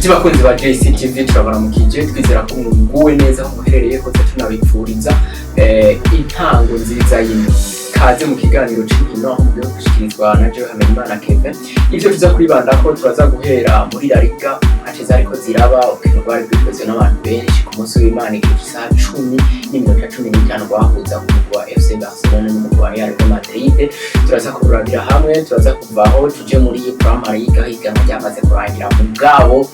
Inshuti bakunzi ba JCTV, turabaramukije. Twizera ko muguwe neza aho muherereye hose, tunabipfuriza intango nziza y'indwi. Kaze mu kiganiro c'inkino, aho mugiye gushikirizwa na jewe Hamenyimana Kevin. Ivyo tuza kwibandako, turaza guhera muri La Liga, match zariko ziraba. Urukino rwari rwitezwe n'abantu benshi ku munsi w'Imana igihe c'isaha 10:15, rwahuza umugwi wa FC Barcelona n'umugwi wa Real de Madrid. Turaza kurabira hamwe. Turaza kuvaho tuje muri Premier League, aho ihiganwa ryamaze kurangira, mugabo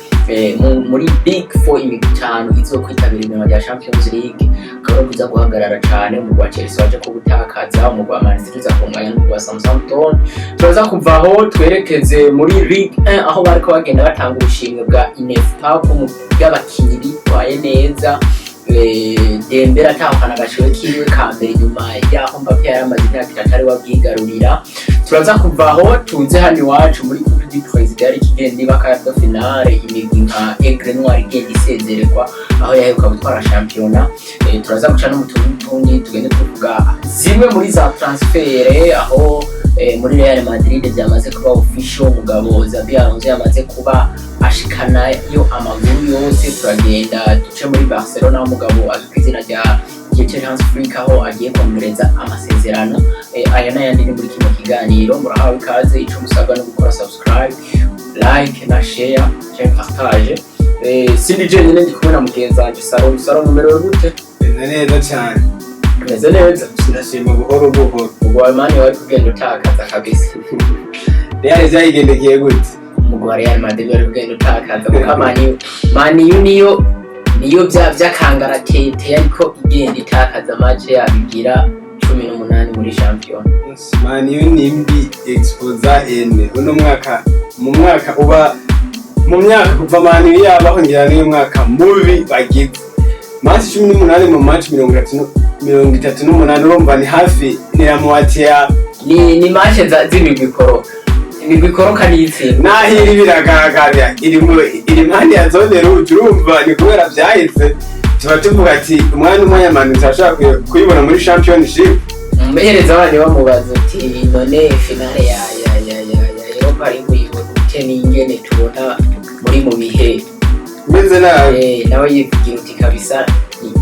muri Big Four, imigwi itanu izokwitabira ihiganwa rya Champions League, akaba ari kuza guhagarara cane. Umugwi wa Chelsea waje ko gutakaza, umugwi wa Man City uza kunganya n'umugwi wa Southampton. Turaza kuvaho twerekeze muri Ligue 1, aho bariko bagenda batanga ubushimwe bwa INFPA bw'abakinyi bitwaye neza. Dembele atahukana agashimwe kiwe ka mbere nyuma yaho Mbappe yari amaze imyaka 3 ari we abwigarurira. Turaza kuvaho tuze hano iwacu muri Coupe du Président, yari ikigenda iba quart de finale, imigwi nka Aigle Noir igenda isezererwa aho yaheruka gutwara shampiyona. Turaza guca no mu tundi tundi, tugende tuvuga zimwe muri za transfert, aho muri Real Madrid byamaze kuba official, umugabo Xabi Alonso yamaze kuba ashikanayo amaguru yose. Turagenda duce muri Barcelona, aho umugabo azwi ku izina rya Dieter Hans Flick, aho agiye kongereza amasezerano. Aya n'ayandi ni muri kino kiganiro. Murahawe ikaze. Ico musabwa no gukora subscribe, like na share canke partage. Sindi jenyine, ndi kumwe na mugenzi wanje Saro. Saro, mumerewe gute? Meze neza cyane. Meze neza. Ndashima buhoro buhoro. Ubwo wa Man wari kugenda utakaza kabisa. Real byayigendekeye gute? Umugwi wa Real Madrid wari kugenda utakaza, kuko Man U niyo bya by'akangaratete, ariko igenda itakaza match yabigira 18 muri shampiyona. Man U ni mbi exposa ene uno mwaka, mu mwaka uba mu myaka kuva Man U yabaho, ngira niyo mwaka mubi bagize. Match 18 mu match 38, urumva ni hafi, ni la moitié ya Ni match z'imigwi ikoroka, imigwi ikoroka n'itsinda. Naho iri biragaragara, iri impande ya zone rouge. Urumva ni kubera vyahise tuba tuvuga ati umwanya umwe Man U turashobora kuyibona muri championship. Umumenyereza wanyu bamubaza uti: "None finale ya Europa League uyibona ute, n'ingene tubona muri mu bihe meze nabi?" Nawe yivugira uti: "Kabisa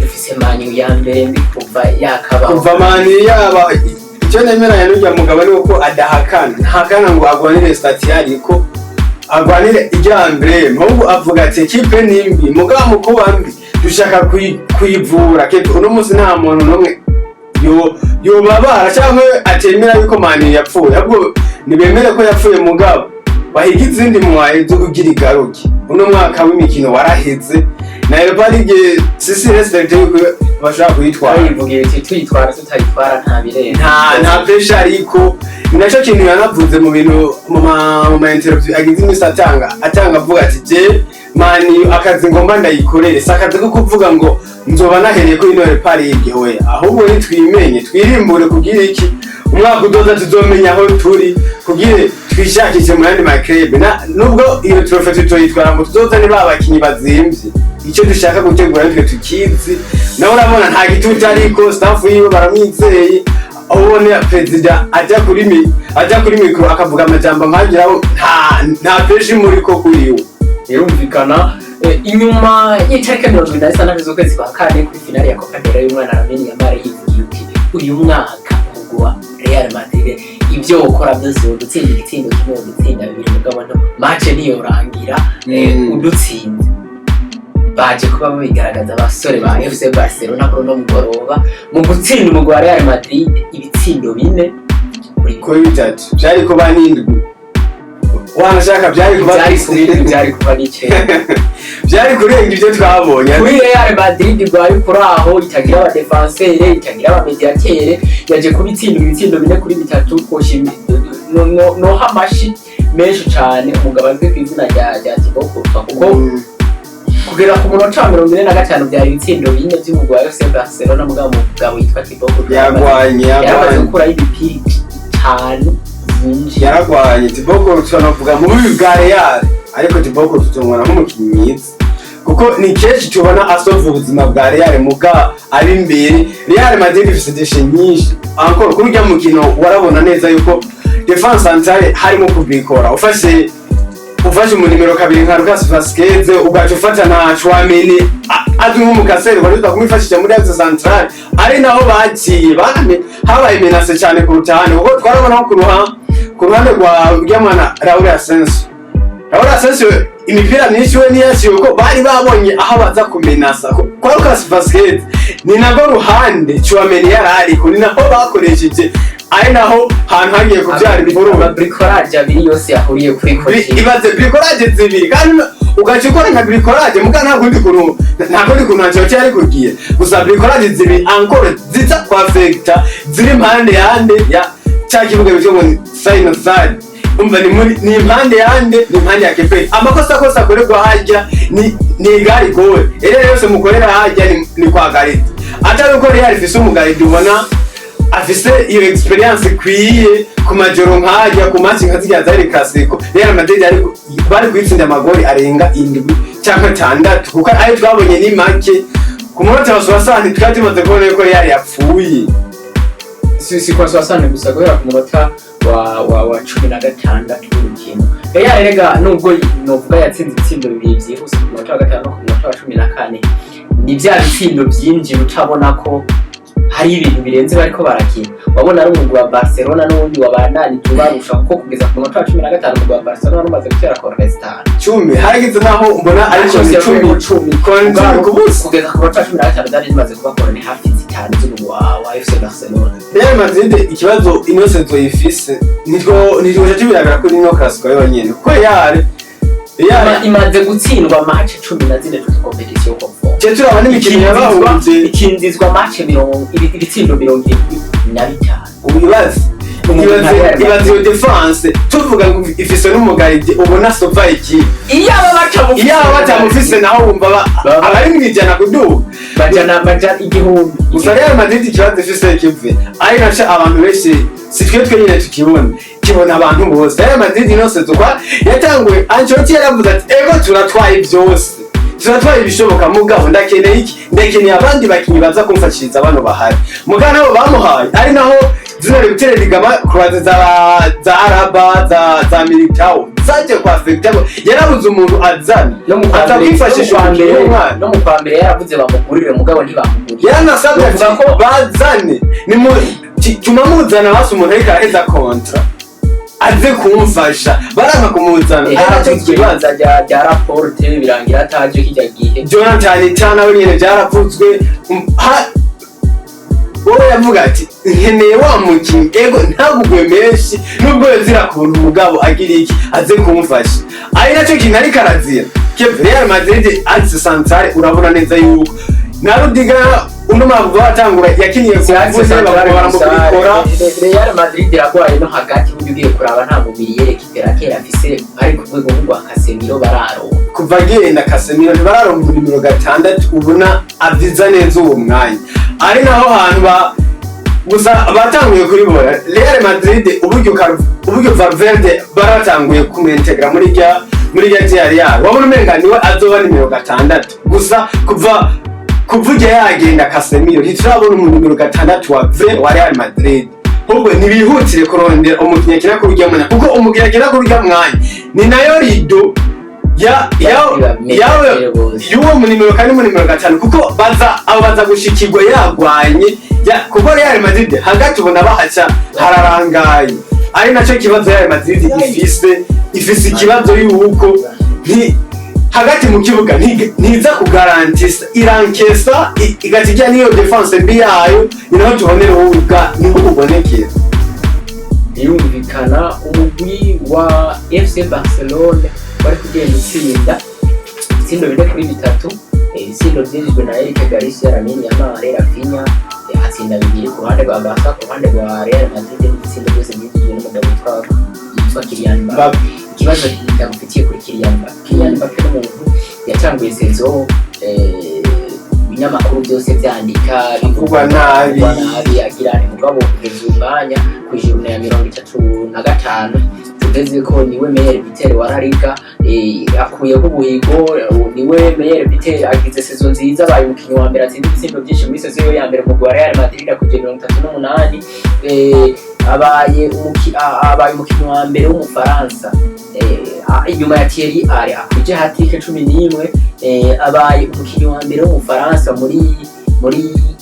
dufise Man U ya mbere mbi kuva yakabaho." Kuva Man U yaba, icyo nemeranya n'urya mugabo ni uko adahakana, ntahakana ngo agwanire statut, ariko agwanire irya mbere. Ahubwo avuga ati: "Ekipe ni mbi, mugabo mu kuba mbi dushaka kuyivura." Keke uno munsi nta muntu n'umwe yobabara cyangwa atemera yuko Man U yapfuye, ahubwo ntibemere ko yapfuye, mugabo bahiga izindi mwaye zo kugira igaruke. Uno mwaka w'imikino waraheze, na Europa League sisi respect yuko bashobora kuyitwara. Yivugira uti: "Tuyitwara tutayitwara nta birenze." Nta pressure, ariko ni naco kintu yanavuze mu bintu mu ma interview agize imisi atanga, avuga ati: "Je Man U akazi ngomba ndayikorere, si akazi ko kuvuga ngo nzoba nahereye kuri ino Europa League, we ahubwo nitwimenye, twirimbure kugira iki umwaka uzoza tuzomenya aho turi, kugira twishakishe mu yandi ma club. Nubwo iyo trophée tutoyitwara, ngo tuzozane ba bakinyi bazimvye, icyo dushaka gutegura nitwe tukizi." Nawe urabona nta gitutu, ariko staff yiwe baramwizeye. Aho ubona perezida ajya kuri micro akavuga amajambo nkagiraho, nta pressure imuri ko kuri we. Birumvikana. Inyuma y'itariki 26 z'ukwezi kwa kane, kuri finale ya Copa del Rey, umwana Lamine Yamal yivugiye uti: "Uyu mwaka umugwi wa Real Madrid ibyo ukora byose, udutsinda igitsindo kimwe, udutsinda bibiri, mugabo no match niyorangira udutsinze." Baje kuba babigaragaza abasore ba FC Barcelona kuri uno mugoroba mu gutsinda umugwi wa Real Madrid ibitsindo 4 kuri Kuri bitatu, byari kuba n'indwi wanashaka, byari kuba Byari kuba indwi, byari kuba n'icenda. Byari kurenga ibyo twabonye. Kuri Real Madrid rwari kuri aho itagira abadéfenseur, itagira abamediatere, yaje kuba itsinda ibitsindo 4-3. Twoshimye, noha amashi menshi cane umugabo azwi ku izina rya Thibaut Courtois, kuko kugera ku munota wa 45 byari ibitsindo 4 by'umugwi wa FC Barcelona, mugabo umugabo yitwa Thibaut Courtois Yagwanye. yaramaze Yagwanye. gukuraho imipira itanu yinjiye. Yaragwanye Thibaut Courtois, navuga mu bubi bwa Real, ariko Thibaut Courtois tumubona nk'umukinnyi mwiza, kuko ni kenshi tubona asova ubuzima bwa Real, muga ari imbere. Real Madrid ifise déchets nyinshi encore. Kuri urya mukino warabona neza yuko défense centrale harimo kubikora ufashe. Ufashe mu nimero 2 nka Lucas Vazquez, ugaca ufata na Tchouameni azwi nk'umukaseri wari kumwifashisha muri axe central, ari naho baciye bane habaye menace cyane kuruta hano, kuko twarabona ko ku ruhande rwa ryamwana Raul Asensio, Raul Asensio imipira myinshi we niyaciye, kuko bari babonye aho baza kumenasa kwa Lucas Vazquez. Ni nabwo ruhande Tchouameni yari ariko, ni naho bakoresheje, ari naho hantu hagiye kubyara imvururu. Amabricolage abiri yose yahuriye kuri coaching. Ibaze bricolage zibiri kandi ugaca ukora nka bricolage muga nta kundi kuntu Ancelotti yari kugira gusa bricolage zibiri encore ziza kwafekta ziri impande yande ya cya kibuga bitwa ngo ni side side. Umva, ni muri, ni impande yande, ni impande ya Kepe. Amakosa kose akorerwa hajya ni igari gole ere yose mukorera hajya ni kwa Gareth, atari uko Real ifise umugaridi ubona afise iyo experience ikwiye ku majoro nk'ajya ku match nka zirya za El Clasico. Real Madrid bari kuyitsinda amagori arenga 7 cyangwa 6, kuko ayo twabonye ni make. Ku munota wa 60 twari tumaze kubona yuko Real yapfuye. Si kwa soixante gusa, guhera ku munota wa 16 w'urukino. Real rega nubwo novuga yatsinze ibitsindo bibiri byihuse ku munota wa 5 no ku munota wa 14, ni bya bitsindo byinjiye utabona ko hari ibintu birenze bariko barakina. Wabona ari umugwi wa Barcelona n'uwundi wabandanije ubarusha, kuko kugeza ku munota wa 15 umugwi wa Barcelona wari umaze gutera corner 5. 10 harageze naho mbona ari Yose 10. yavuye 10. Kone 10 ku busa. Kugeza ku munota wa 15 zari zimaze kuba corner hafi 5 z'umugwi wa FC Barcelona. Real Madrid ikibazo ino saison ifise nitwo tubirabira kuri ino Clasico yonyene, kuko Real Imaze gutsindwa match 14 toutes compétitions confondues. Je turaba n'imikino yabahuje. Ikinzizwa match mirongo ibitsindo 75. Ubibaze, ibaze iyo défense tuvuga ngo ifise n'umugaridi ubona sova iki. Iyo aba batamufise. Iyo aba batamufise naho wumva abari mu 100 kuduga. Bajana 1000. Gusa Real Madrid ikibazo ifise kive ari naco abantu benshi, si twe twenyine tukibona, kibona abantu bose. Real Madrid ino saison kwa yatanguye, Ancelotti yaravuze ati: "Ego, turatwaye byose, turatwaye ibishoboka, mugabo ndakeneye iki? Ndakeneye abandi bakinyi baza kumfashiriza bano bahari." Mugabo nabo bamuhaye ari naho zino rupture ligament croisé za Alaba, za Militao zaje kwa affecta, yarabuze umuntu azana No mu kwa mbere atakwifashisha no mu kwa umukinnyi mbere w'umwana. No mu kwa mbere yaravuze bamugurire, mugabo ntibamugurire. Yaranasabye ati Novuga ko bazane ni mu tuma muzana basi umuntu ariko araheza contrat aze kumfasha, baranka kumuzana, ari nacyo haravuzwe kibazo. ibanza rya Laporte, birangira ataje kijya gihe. Jonathan Tah we nyene byaravuzwe. Wowe yavuga ati: "Nkeneye wa mukinnyi, ego ntagugwe menshi nubwo yozira kuntu, umugabo agira iki, aze kumfasha." Ari nacyo kintu ariko arazira. Kevin, Real Madrid axe centrale urabona neza yuko na Rudiger uno mavuga watangura yakiniye ku mvune, baramubikora. Real Madrid iragwaye no hagati. Burya ugiye kuraba nta mubiri yerekipera kera afise ari ku rwego rwa Casemiro bararonka. Kuva agenda Casemiro ntibararonka nimero 6 ubona aviza neza uwo mwanya, ari naho hantu ba gusa batanguye kuribora. Real Madrid uburyo Valverde baratanguye kumwintegra muri rya Real, wabona umenga niwe azoba nimero 6. Gusa kuva ujya yagenda Casemiro ntiturabona umuntu nimero 6 wa vrai wa Real Madrid. Ahubwo ntibihutire kurondera umukinnyi akina kuri urya mwanya, kuko umukinnyi akina kuri urya mwanya ni nayo rido ya yawe y'uwo mu nimero 4, mu nimero 5, kuko baza abo baza gushikirwa yagwanye ya, kuko Real Madrid hagati ubona bahaca hararangaye, ari nacyo kibazo Real Madrid ifise ikibazo yuko nti hagati mu kibuga ntiza kugarantisa, irankesa igaca ijya n'iyo défense mbi yayo, ni naho tubonera ubwa niho ubonekera. Birumvikana, umugwi wa FC Barcelone wari kugenda utsinda ibitsindo 4-3, ibitsindo byinjijwe na Eric Garcia, Lamine Yamal, Raphinha atsinda bibiri ku ruhande rwa Barca. Ku ruhande rwa Real Madrid n'ibitsindo byose byinjijwe n'umugabo witwa Kylian Mbappe. Mbappe. Ikibazo ndagufitiye kuri Kylian Mbappe: Kylian Mbappe n'umuntu yatanguye saison ibinyamakuru byose byandika Avugwa nabi. Avugwa nabi, agira nti mugabo kugeza uyu mwanya ku ijana ya 35 tugeze ko niwe meilleur buteur wa La Liga, akuyeho ubuhigo, niwe meilleur buteur, agize saison nziza, abaye umukinnyi wa mbere atsinze ibitsindo byinshi muri saison ye ya mbere mu wa Real Madrid akuje 38. Abaye umukinnyi wa mbere w'Umufaransa inyuma ya Thierry Henry akwije hat-trick 11. Abaye umukinnyi wa mbere w'Umufaransa muri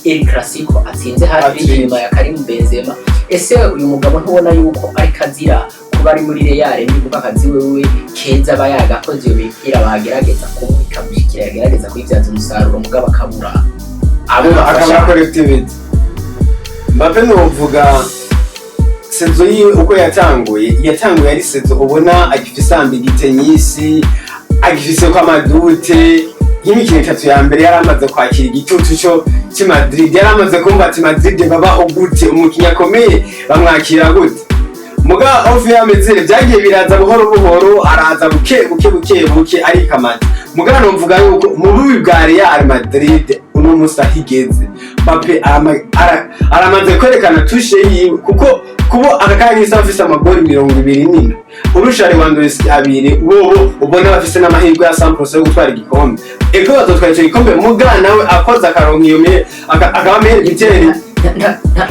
El Clasico atsinze hat-trick Hat-trick. inyuma ya Karim Benzema. Ese uyu mugabo ntubona yuko ariko azira kuba ari muri Real? Ni kuko akazi wewe keza aba yagakoze, iyo mipira bagerageza kumuha ikamushyikira, yagerageza kuyibyaza umusaruro, mugabo akabura abo Akabura bafasha. Collectivity. Mbappe, novuga saison yiwe uko yatanguye ari saison ubona agifise ambiguïté nyinshi, agifise ko ama doutes. Nk'imikino itatu ya mbere yari amaze kwakira igitutu co c'i Madrid, yari amaze kumva ati Madrid babaho gute, umukinnyi akomeye bamwakira gute. Muga ofu y'amezere byagiye biraza buhoro buhoro, araza buke buke buke buke arikamata. Muga novuga yuko mu bubi bwa Real Madrid uno musi aho igeze, Mbappe aramaze kwerekana touche yiwe, kuko kubo aka kanya isa afise amagori 27, urusha Lewandowski abiri, bobo ubona bafise n'amahirwe ya 100% yo gutwara igikombe. Eko bazotwara ico gikombe, muga nawe akoze akaronka iyo akaba meilleur buteur.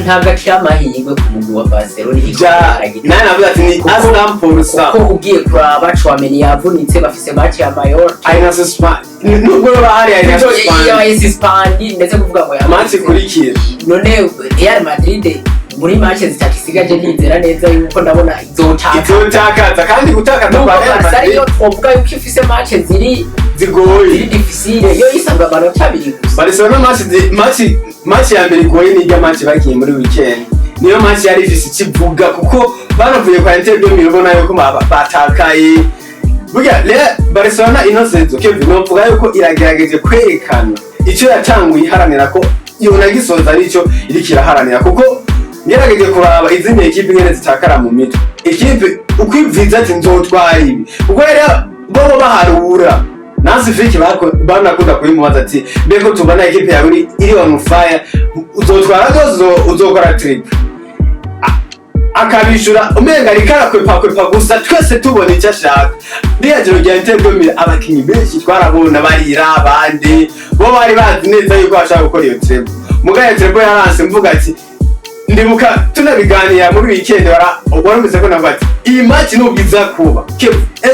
Ntabwo akiri amahirwe ku mugwi wa Barcelona. Ja nawe navuga ati ni Kuko- 100%. Kuko ugiye kuraba, Tchouameni yavunitse, bafise match ya Mallorca. Ari na suspend, nubwo yoba hari ari na suspend. Yabaye suspend, ndetse kuvuga ngo Match yavunitse. ikurikira. None Real Madrid muri match zitatu isigaje, ntizera neza yuko ndabona izotaka. Izotakaza, kandi gutakaza Nubwo kwa Real Barca Madrid ariyo twovuga yuko ifise match ziri zigoye, ziri difficile, yo isabwa amanota abiri gusa. Barcelona match ya mbere igoye ni irya match bakinye muri weekend, niyo match yari ifise ikivuga, kuko banavuye kwa Inter de Milan ubona yuko batakaye. Burya rero Barcelona ino saison, Kevin, novuga yuko iragerageje kwerekana icyo yatanguye iharanira, ko yonagisoza aricyo iriko iraharanira, kuko ngerageje kuraba izindi ekipe ingene zitakara mu mitwe, ekipe uko iviza ati nzotwara ibi, kuko rero bobo baharura. Nansi Flick banakunda kubimubaza ati mbeko tubona ekipe yawe iri on fire, uzotwara rwose, uzokora triplé? Akabishura umenga ariko arakwepakwepa gusa, twese tubona icyo ashaka. Ririya joro rya Inter de Milan, abakinyi benshi twarabona barira, abandi bo bari bazi neza yuko bashaka gukora iyo treble, mugabo iyo treble yaranse. Mvuga ati ndibuka tunabiganira muri weekend, warumvise ko navuga ati iyi match nubwo iza kuba,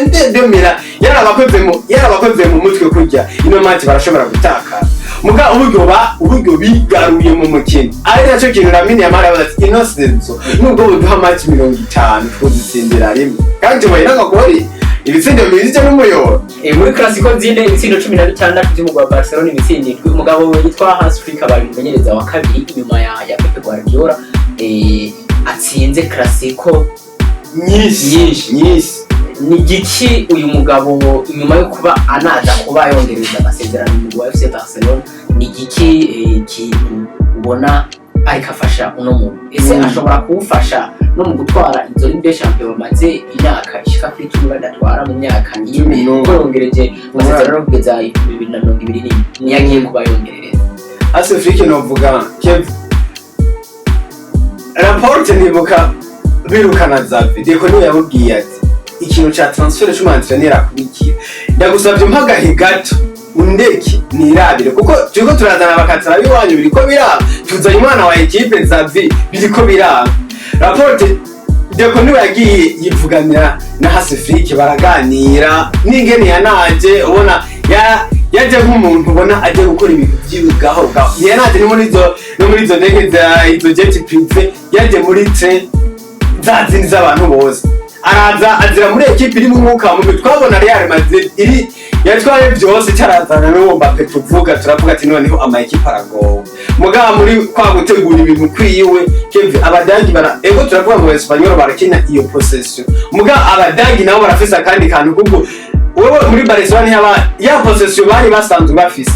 Inter de Milan yarabakoze mu mutwe kurya, ino match barashobora gutakara. Muga uburyo bigaruye mu mukino, ari nacyo kintu Lamine Yamal yavuze ati ino saison nubwo buduha match 50 twuzitsindira rimwe, kandi tubonye n'akagori ibitsindo bibiri n'umuyoro. Muri Clasico zine, ibitsindo 16 by'umugwi wa Barcelona, ibitsindo indwi. Umugabo yitwa Hans Flick abaye umumenyereza wa kabiri inyuma ya Pep Guardiola atsinze Clasico nyinshi. Nyinshi. Nyinshi. Ni igiki uyu mugabo, inyuma yo kuba anaza kuba yongereza amasezerano mu mugwi wa FC Barcelona, ni igiki kintu ubona ariko afasha uno muntu? Ese ashobora kuwufasha no mu gutwara izo Ligue des Champions bamaze imyaka ishika kuri 10 badatwara mu myaka ine? 11. Kuko yongereje amasezerano no kugeza 2024, niyo agiye kuba yongerereza. Hansi Flick, novuga Kev, Laporte nibuka birukana Xavi, Deco niwe yamubwiye ati ikintu ca transfert c'umu entraîneur akurikira, ndagusavye mpagahe gato undeke nirabire, kuko turiko turazana abakatara b'iwanyu biriko biraba, tuzanye umwana wa ekipe Xavi biriko biraba. Laporte, Deco niwe yagiye yivuganira na Hansi Flick, baraganira n'ingene yanaje, ubona yaje nk'umuntu ubona agiye gukora ibintu vyiwe gahoro gahoro. Yanaje no muri izo ndege za izo jet privé, yaje muri train za zindi z'abantu bose, araza azira muri ekipe irimo umwuka mubi. Twabona Real Madrid iri yatwaye byose itarazana n'uwo Mbappe, tuvuga turavuga ati noneho ama ekipe aragowe. Mugabo muri kwa gutegura ibintu kwiwe, Kevin, Abadagi bara ego turavuga ngo Espanyol barakina iyo possession, mugabo Abadagi nabo barafise akandi kantu, kuko wewe muri Barcelona ntiyaba ya possession bari basanzwe bafise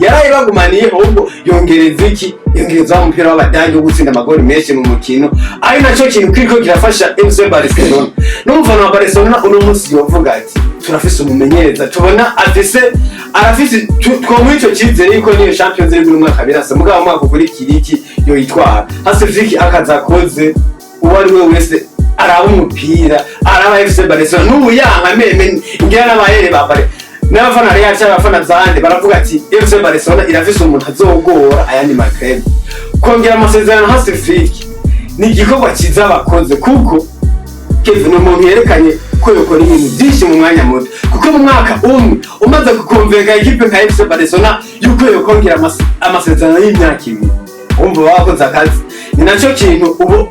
yarayibagumaniye, ahubwo yongereza iki? Yongereza wa mupira w'Abadagi wo gutsinda amagoli menshi mu mukino, ari nacyo kintu kiriko kirafasha FC Barcelona. N'umufana wa Barcelona uno munsi yovuga ati turafise umumenyereza tubona afise arafise twomuha ico cyizere yuko niyo Champions League uno mwaka birasa, mugabo mwaka ukurikira iki yoyitwara. Hansi Flick akazi akoze, uwo ari we wese araba umupira, araba FC Barcelona n'ubu yanka meme ngira n'abahere ba Barcelona n'abafana Real cyangwa abafana zande baravuga ati FC Barcelona irafise umuntu azogora ayandi ma clubs. Kongera amasezerano Hansi Flick Ni igikorwa cyiza bakoze, kuko Kevin ni umuntu yerekanye ko yokora ibintu byinshi mu mwanya muto, kuko mu mwaka umwe umaze kukonvenka ekipe nka FC Barcelona yuko yokongera amasezerano y'imyaka 2, umva bakoze akazi. Ni nacyo kintu ubu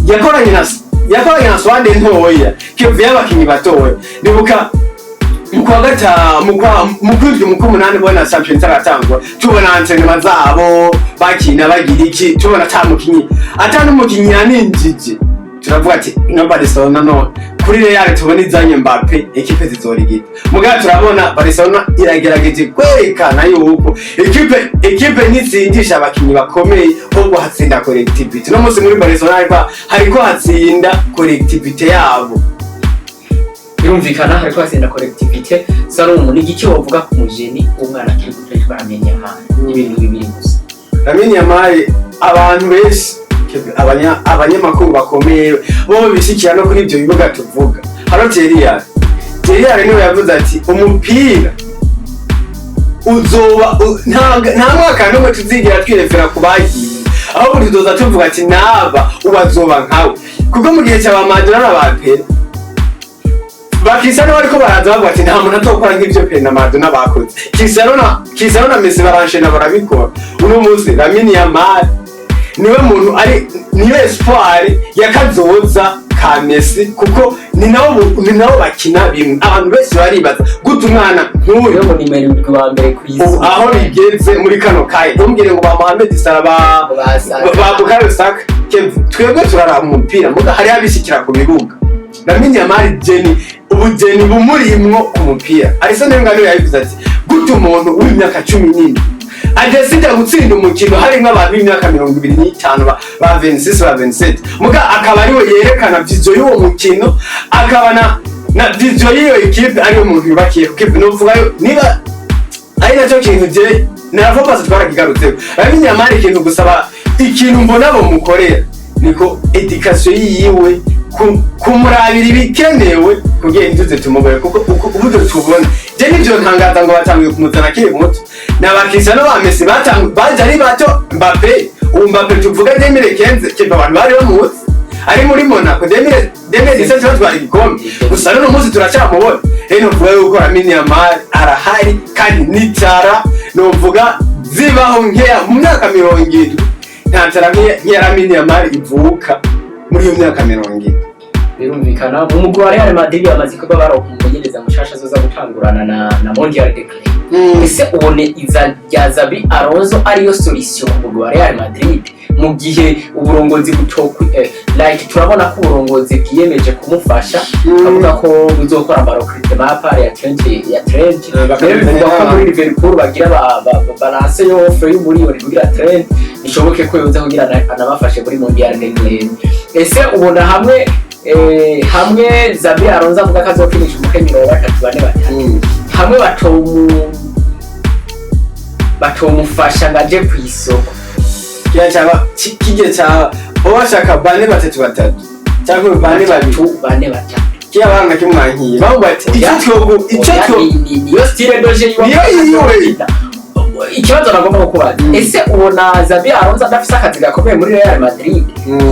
yakoranye na squad ntoya, Kevin, y'abakinyi batoya. Ndibuka mu kwa gatanu, mu kwindwi, mu kw'umunani, bona Champions aratangwa, tubona entraînement zabo bakina bagira iki, tubona ata mukinyi, ata n'umukinyi yaninjije. Turavuga ati ino Barcelona no kuri Real tubona izanye Mbappe, ekipe zizorigita. Mugabo turabona Barcelona iragerageje kwerekana yuko ekipe ntitsindisha abakinyi bakomeye, ahubwo hatsinda collectivité. No munsi muri Barcelona hariko hatsinda collectivité yabo. Birumvikana, hariko hatsinda collectivité. Salomo, ni igiki wovuga ku mujeni w'umwana akiri muto yitwa Lamine Yamal? Ni ibintu bibiri gusa. Lamine Yamal, abantu benshi, abanyamakuru bakomeye bo bishikira no kuri ibyo bibuga tuvuga hano, Thierry niwe yavuze ati umupira uzoba nta mwaka n'umwe tuzigera twirefera ku bagiye, ahubwo tuzoza tuvuga ati naba ubazoba nkawe, kuko mu gihe cya ba Maradona na ba Pele, ba Cristiano bariko baraza bavuga ati nta muntu azokora nk'ivyo Pele na Maradona bakoze. Cristiano na Messi baranshena barabikora. Uno munsi Lamine Yamal niwe muntu ari niyo espoir ya kazoza ka Messi, kuko ni nabo bakina bimwe. Abantu benshi baribaza gute umwana nk'uyu Niwe mu nimero 7 wa mbere ku isi. Ubu aho bigeze muri kano kanya, ntumbwire ngo ba Mohamed Salah, Ba Saka. ba Bukayo Saka. Kev, twebwe turaraba umupira, muga hariho abishikira ku bibuga. Lamine Yamal génie, ubugeni bumurimwo ku mupira. Arsene Wenger niwe yabivuze ati gute umuntu w'imyaka 17 adesida gutsinda umukino harimwo abantu b'imyaka 25, ba 26, ba 27, muga akaba ariwe yerekana vision y'uwo mukino, akaba na vision y'iyo ekipe, ariwe muntu yubakiye kuko novuga yo niba ari nacyo kintu je naravo pasi twarakigarutseho. Lamine Yamal, ikintu gusaba, ikintu mbona bomukorera niko éducation yiwe, kumurabira ibikenewe kugira intuze tumubere, kuko uburyo tubona je nivyo ntangaza ngo batanguye kumuzana akiri muto. Na Cristiano, ba Messi batanguye baje ari bato. Mbappe, ubu Mbappe tuvuga 2015, kiva abantu bari bamuzi ari muri Monaco, 2017 batwara igikombe. Gusa n'uno munsi turacyamubona. Rero novuga yuko Lamine Yamal arahari kandi nitara novuga zibaho nkeya mu myaka 70, nta tara nk'iya Lamine Yamal ivuka muri iyo myaka 70. Birumvikana, mu mugwi wa Real Madrid bamaze kuba baronka umumenyereza mushasha azoza gutangurana na Mondial de Club. Ese ubone iza rya Xabi Alonso ariyo solution ku mugwi wa Real Madrid, mu gihe uburongozi butokwi like turabona ko uburongozi bwiyemeje kumufasha, bavuga ko buzokora ama recrutement à part ya Trent? Rero bivugwa ko muri Liverpool bagira balance yo offre y'umuriyoni kugira Trent bishoboke ko yoza kugira anabafashe muri Mondial de Club. Ese ubona hamwe Xabi Alonso avuga ko azokinisha umukenyero wa batatu bane batatu, hamwe batomufasha ngo aje ku isoko? Kiya cyaba kijye cyaba bashaka bane batatu batatu cyangwa bane babiri. Batatu bane batatu. Kiya bana kimwankiye bavuga ati icyo twogu icyo Oya, two niyo style de jeu. Niyo yiwe. Ikibazo nagomba kukubaza, ese ubona Xabi Alonso adafise akazi gakomeye muri Real Madrid?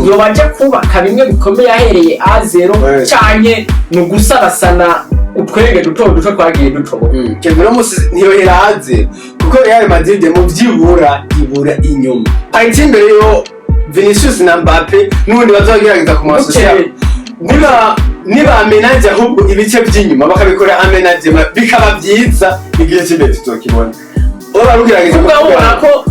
Yoba aje kubaka bimwe bikomeye ahereye A0, canke ni ugusarasana utwenge duto duto twagiye dutoboka? Kevin, uno musi ntiyohera hanze, kuko Real Madrid mu vyibura ibura inyuma partie imbere yo Vinicius na Mbappe n'ubundi bazogerageza kumuasosiya. Niba amenaje ahubwo ibice by'inyuma bakabikora aménagement bikaba byiza, igihe cy'imbere tuzokibona uwo barugerageza.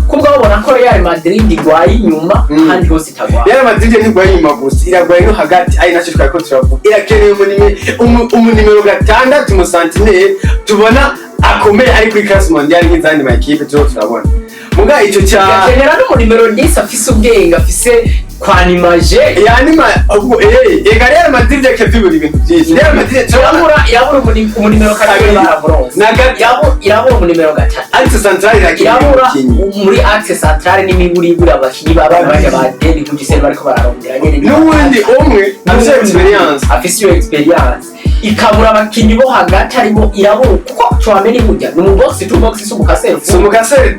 Kubwa ubona ko Real Madrid igwaye inyuma, ahandi hose itagwaye? Real Madrid ntigwaye inyuma gusa, iragwaye no hagati, ari nacyo twari ko turavuga. Irakeneye umunimero 6, umusentinelle tubona akomeye ari kuri classe mondiale nk'izandi ma équipe turiho turabona. Muga icyo cya Igakenera n'umunimero 10 afise ubwenge, afise kwanimaje. Yanima ubwo ega Real Madrid yakevibura ibintu byinshi. Real Madrid turabona Irabura umunimero 2. Kabiri. Baramuronse. Na Irabura umunimero 3. Axe central irakeneye Irabura umukinyi. muri axe centrale n'imiburiburi abakinyi b'abana baja ba David Hugisel bariko bararondera nyene. N'uwundi umwe afise expérience. Afise iyo expérience. Ikabura abakinyi bo hagati, arimo irabura kuko Tchouameni burya ni umu box to box, si umukaseri.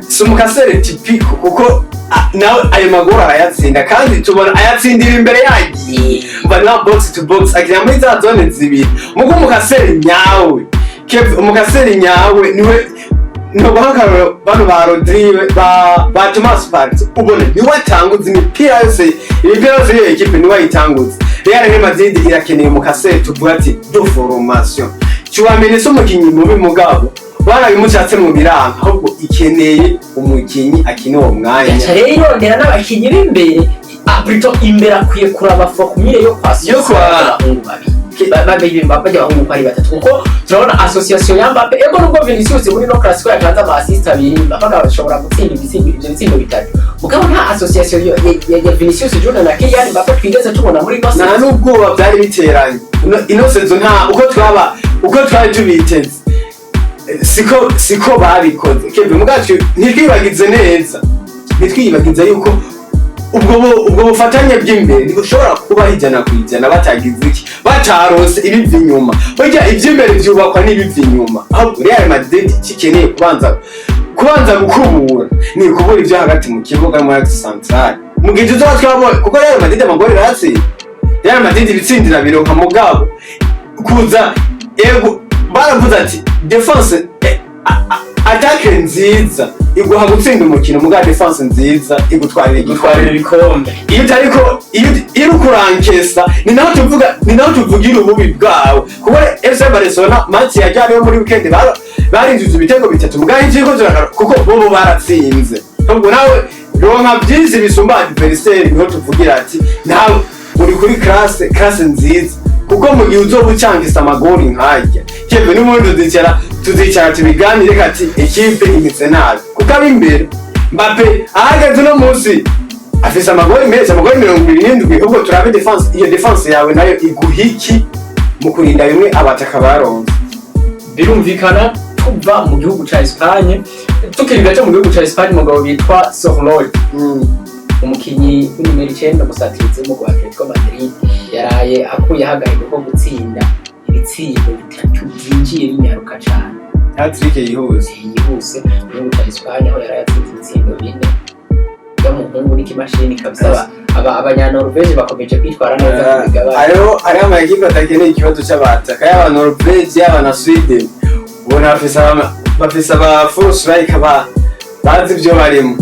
Si umukasere typique, kuko Nawe ayo magoro arayatsinda, kandi tubona ayatsindira imbere, yagiye bana box to box, akina muri za zone zibiri. Mugo umu casseur nyawe, Kev, umu casseur nyawe niwe ntuguha akarorero bano ba Rodri, ba Thomas Partey, ubona niwe atanguza imipira yose, imipira yose y'iyo ekipe niwe ayitanguza. Real Madrid irakeneye umu casseur, tuvuga ati de formation. Tchouaméni si umukinyi mubi, mugabo barabimushatse mu biranga, ahubwo ikeneye umukinyi akina uwo mwanya. Yaca rero irondera n'abakinyi b'imbere, plutôt imbere akwiye kuraba formule yo kwa Yo kwa- abahungu babiri. Babiri bajya abahungu uko ari batatu, kuko turabona association ya Mbappe. Ego, nubwo Vinicius muri no Clasico yatanze ama assist abiri, Mbappe ashobora gutsinda ibitsindo, ivyo bitsindo bitatu, mugabo nta association ya Vinicius Junior na Kylian Mbappe twigeze tubona muri no Nta n'ubwoba byari biteranye. Ino saison nta uko twaba, uko twari tubiteze siko babikoze. Kevin, mugacu ntitwibagize neza, ntitwibagize yuko ubwo bufatanye bw'imbere ntibushobora kubaho 100% batagize iki, batarose ibiva inyuma. Burya iby'imbere byubakwa n'ibiva inyuma. Ahubwo Real Madrid kikeneye kubanza gukubura, ni ukubura ibyo hagati mu kibuga muri axe central, mu gihe tuzoba twabonye, kuko Real Madrid amagori iratsinda, Real Madrid ibitsindira bironka, mugabo kuza ego baravuze ati défense, attaque nziza iguha gutsinda umukino, mugabo défense nziza igutwarira gutwarira igikombe. Ibikombe. Iyo utariko, iyo uri kurankesa, ni naho tuvugira ububi bwawe, kuko FC Barcelona match yajyaniwe muri weekend barinjije ibitego bitatu, mugabo ikiriko zirakara kuko bobo baratsinze. Ubwo nawe ronka byinshi bisumba adversaire, niho tuvugira ati nawe uri kuri classe nziza, kuko mu gihe uzoba ucangisa amagori nkajya keve, n'ubundi tuzicara tubiganire kati ekipe imeze nabi, kuko ab'imbere Mbappe ahagaze uno munsi afise amagori menshi, amagori 27. Ubwo turabe défense, iyo défense yawe nayo iguha iki mu kurinda bimwe abataka baronse? Birumvikana, tuva mu gihugu ca Espagne, tukiri gato mu gihugu ca Espagne, umugabo bitwa Sorloth, umukinyi w'inimero 9, umusatirizi w'umugwi wa Atletico Madrid, yaraye akuye agahigo ko gutsinda ibitsindo bitatu byinjiye binyaruka cane. Hat-trick yihuse. Yihuse mu gihugu ca Espagne, aho yaraye atsinze ibitsindo bine. Y'umuhungu n'ikimashini kabisa. Abanyanorvege bakomeje kwitwara neza ku migabane. Hariho ama ekipe atakeneye ikibazo c'abataka, yaba Norvege yaba na Sweden, ubona bafise aba full striker bazi ivyo barimo.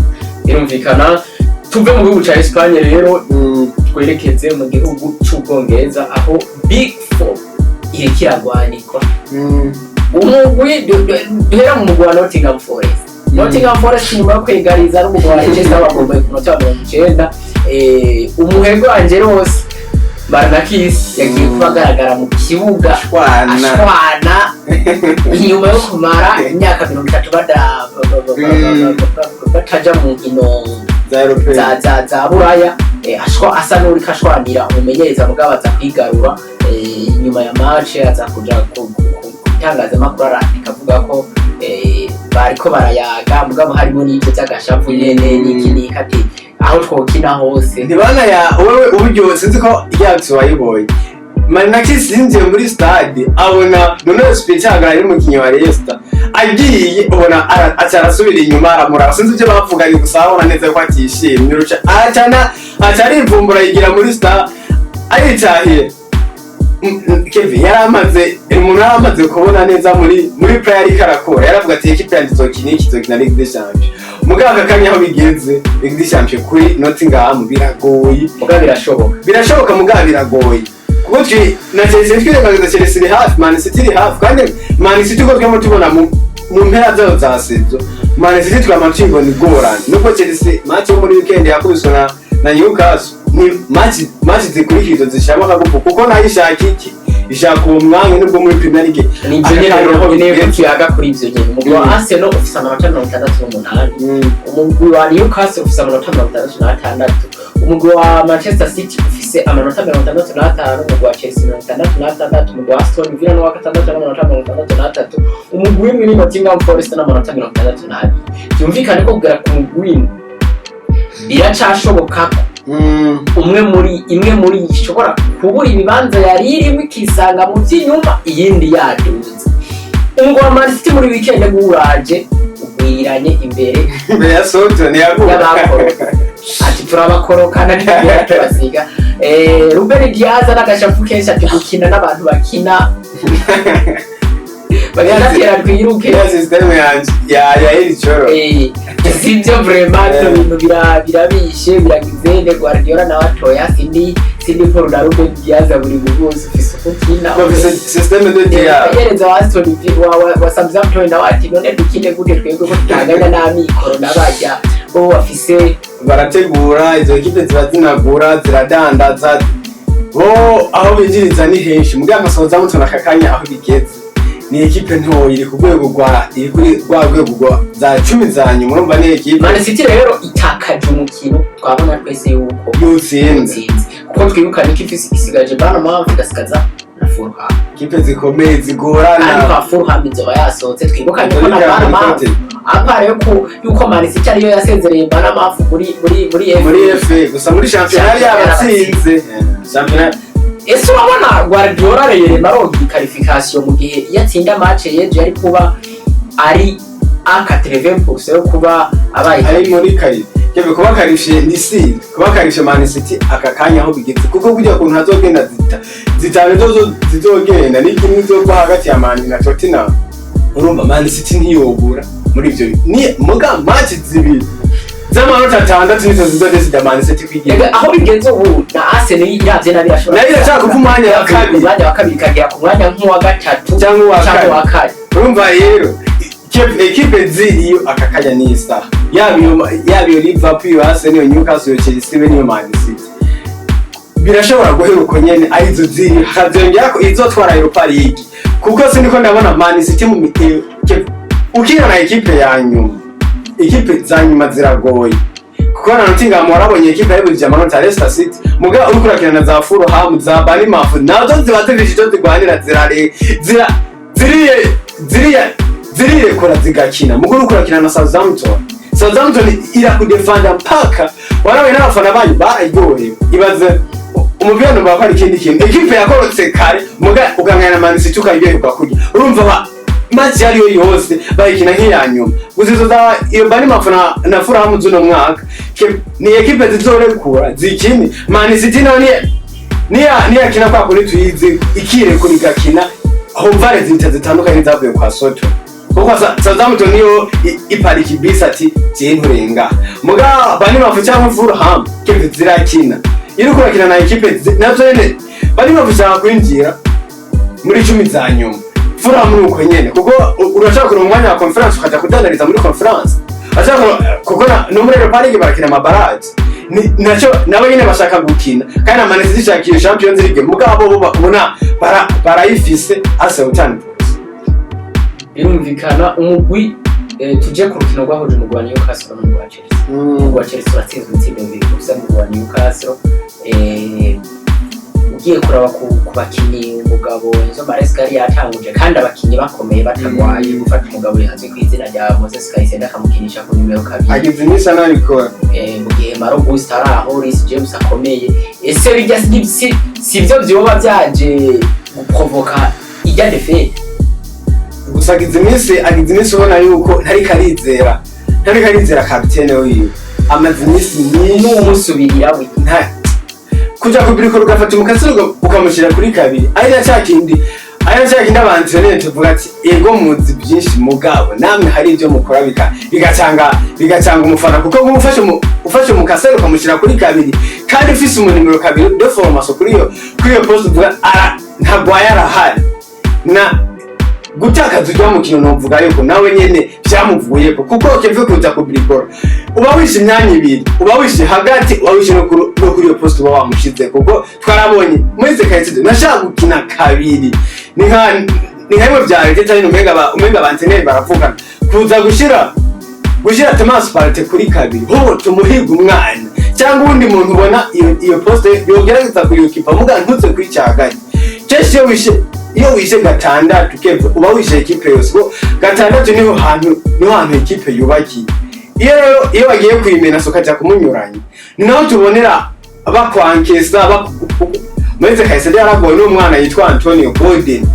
Birumvikana, tuve mu gihugu ca Espagne rero, twerekeze mu gihugu c'Ubwongereza, aho Big Four iriko iragwanikwa. Umugwi duhera mu mugwi wa Nottingham Forest. Nottingham Forest, nyuma yo kwegariza n'umugwi wa Leicester bagombaye ku munota wa 90, umuhego Angelos Marinakis yagiye kuba agaragara mu kibuga ashwana. Ashwana inyuma yo kumara imyaka 30 bataja mu nkino za Europe za Buraya. Ashwa asa n'uriko ashwanira umumenyereza, mugabo aza kwigarura. Inyuma ya match aza kuja ku itangazamakuru, arandika avuga ko bariko barayaga, mugabo harimo n'ivyo vy'agashavu nyene n'iki n'iki, ati aho twokina hose. Ntibana ya wewe uburyo, sinzi ko yacu wayibonye. Marinakis yinjiye muri stade abona none speech ahagarara n'umukinnyi wa Leicester agiye, ubona aca arasubira inyuma aramuraba, sinzi ibyo bavuganye, gusa abona neza ko atishimye, uruca acana aca arivumbura yigira muri stade aritahiye. Kevin yari amaze, umuntu yari amaze kubona neza muri play ariko arakora, yaravuga ati ekipe yanjye izokina iki, izokina Ligue des Champions. Mugabo aka kanya aho bigeze, Ligue des Champions kuri Nottingham biragoye. Mugabo birashoboka. Birashoboka, mugabo biragoye, kuko twi na Chelsea twirengagiza, Chelsea iri hafi, Man City iri hafi, kandi Man City uko twama tubona mu mpera zayo za saison, Man City twama tuyibona igorana, nubwo Chelsea match yo muri weekend yakubiswe na Newcastle, ni match zikurikira izo zishiramo akagufu, kuko nayo ishaka iki, ishaka uwo mwanya, nubwo muri Premier League Ni ivyo nyene aka rero kanya nkeneye ko bigeze. tuyaga kuri ivyo nyene. Umugwi wa Arsenal ufise amanota 68, umugwi wa Newcastle ufise amanota 66, umugwi wa Manchester City ufise amanota 65, umugwi wa Chelsea 66, umugwi wa Aston Villa n'uwa gatandatu n'amanota 63, umugwi w'imwe ni Nottingham Forest n'amanota 62. Byumvikane ko kugera ku mugwi w'indwi biracashoboka ko umwe muri imwe muri ishobora kubura ibibanza yari irimo ikisanga mu by'inyuma, iyindi yaduze. Umugwi wa Man City muri weekend guraje ugwira. Twararahiranye imbere Imbere ya Southampton yaguye. Y'abakorokana, ati turabakorokana ntitugera tubasiga. Ruben Diaz n'agashavu kenshi, ati gukina n'abantu bakina tera twiruke. Ya system yanje ya Eddie Choro. Sibyo vraiment, ibyo bintu birabishe, biragize. Guardiola nawe atoya sindi paul na Ruben Diaz, buri muntu wese ufise uko ukina. Bafise système de Diaz. Umumenyereza wa Aston Villa wa Southampton nawe ati none dukine gute twebwe ko tutanganya n'amikoro n'abajya bo bafise? Barategura, izo ekipe ziba zinagura, ziradandaza, bo aho binjiriza ni henshi. Mugihe nka Southampton aka kanya aho bigeze ni ekipe ntoya iri ku rwego rwa, iri kuri rwa rwego rwa za 10 za nyuma, urumva ni ekipe. Man City rero itakaje umukino twabona twese yuko yutsinze. Utsinze, kuko twibukanye ko ifise, isigaje Bournemouth, igasigaza na Fulham. Ekipe zikomeye zigorana. Kandi kwa Fulham izoba yasohotse. Twibukanye ko na Bournemouth, à part yuko Man City ariyo yasezereye Bournemouth muri FA. Muri FA gusa, muri shampiyona yari yabatsinze shampiyona. Ese urabona Guardiola rero aronka qualification mu gihe iyo atsinda match yejo yari kuba ari a 80% yo kuba abaye Ari muri quali kebe kuba qualifié ni si kuba qualifié Man City aka kanya aho bigeze, kuko burya kuntu hazogenda zita zitanu zozo zizogenda ni kimwe izogwa hagati ya Man na Tottenham. Urumva Man City ntiyobura muri ivyo, ni muga match zibiri z'amanota 6 nizo zizodesida Man City kwigira. Ega, aho bigeze ubu na Arsenal iravye nabi irashobora Nayo irashaka kuva umwanya wa kabiri. Ku mwanya wa kabiri ikagera ku mwanya nk'uwa gatatu cyangwa uwa cyangwa kane. uwa kane. Urumva rero ekipe ziriyo aka kanya ni isaha, yaba iyo Liverpool, iyo Arsenal, iyo Newcastle, iyo Chelsea, be niyo Man City, birashobora guhera uko nyene arizo ziri, hakazongera ko izotwara Europa League, kuko siniko ndabona Man City mu ukina na ekipe ya nyuma. Ekipe za nyuma ziragoye, kuko na Nottingham warabonye ekipe yabujije amanota Leicester City, muga uriko urakina na za Fulham, za Bournemouth, nazo ziba zifise ico zigwanira, zirare zira ziriye ziriya zirirekura zigakina. Muga uriko urakina na Southampton, Southampton irakudefanda mpaka warawe n'abafana banyu bararyohewe. Ibaze umupira numva ko ari ikindi kintu, ekipe yakorotse kare muga ugangana na Man City ukaryoherwa kurya. Urumva ba match yariyo yose bayikina nk'iya nyuma. Gusa izo za iyo Bournemouth na Fulham z'uno mwaka ni ekipe zizorekura zikine. Man City nayo niyakina kwa kuri tuyizi, ikirekura igakina, humva zita zitandukanye zavuye kwa Soto, kuko Southampton niyo iparika ibisi ati je nturenga. Muga Bournemouth cyangwa Fulham kepe zirakina, iyo uriko urakina na ekipe nazo nyene, Bournemouth ishaka kwinjira muri 10 za nyuma, Fulham ni uko nyene, kuko urashaka kuronka umwanya wa Conference ukaja kudandariza muri Conference, ashaka kuko no muri Europa League barakina amabaraje, naco nabo nyene bashaka gukina. Kandi na Man City ishaka iyo Champions League, mugabo bo ubona barayifise ase utani. Birumvikana umugwi, tuje ku rukino rwahuje umugwi wa Newcastle n'umugwi wa Chelsea. Umugwi wa Chelsea uratsinzwe ibitsindo 2-0 n'umugwi wa Newcastle. Ugiye kuraba ku bakinyi, umugabo Enzo Maresca yari yatanguje kandi abakinyi bakomeye batagwaye, gufata umugabo azwi ku izina rya Moses Caicedo akamukinisha ku nimero 2. Agize iminsi anabikora. Mu gihe Malo Gusto ari aho, Reece James akomeye, ese bijya si byo vyoba vyaje guprovoka ijya défaite? Gusa agize iminsi ubona yuko ntariko arizera kapitene wiwe amaze iminsi myinshi. N'uwumusubirira we. Nta kuja kubirikora, ugafata umukasi ukamushyira kuri kabiri, ari na cya kindi abantu tuvuga ati ego muzi byinshi, mugabo namwe hari ibyo mukora bigacanga umufana, kuko nk'ubu ufashe umukaseri ukamushyira kuri kabiri kandi ufise umunimero 2 de formation kuri iyo poste, uvuga ara ntagwaye arahari, na gutakaza ujya mukino novuga yuko nawe nyene vyamuvuyeko, kuko keve kuza kubirikora uba wishe imyanya ibiri, uba wishe hagati, uba wishe no kuri iyo poste uba wamushize, kuko twarabonye muri Caicedo nashaka gukina kabiri, ni nka bimwe vya Arteta nyene, umenga ba entraîneur baravugana kuza gushira Thomas Partey kuri kabiri, ho tumuhiga umwana cyangwa uwundi muntu ubona iyo poste yogerageza kuyukipa, muga ntuze kwicaganya. Kenshi iyo wishe gatandatu keve uba wishe ekipe yose, kuko gatandatu niho hantu ekipe yubakiye. Iyo rero iyo bagiye kuyimena so ukaja kumunyuranya, ni naho tubonera bakwankesa. Moise Caicedo yaragowe n'umwana yitwa Antonio Gordon.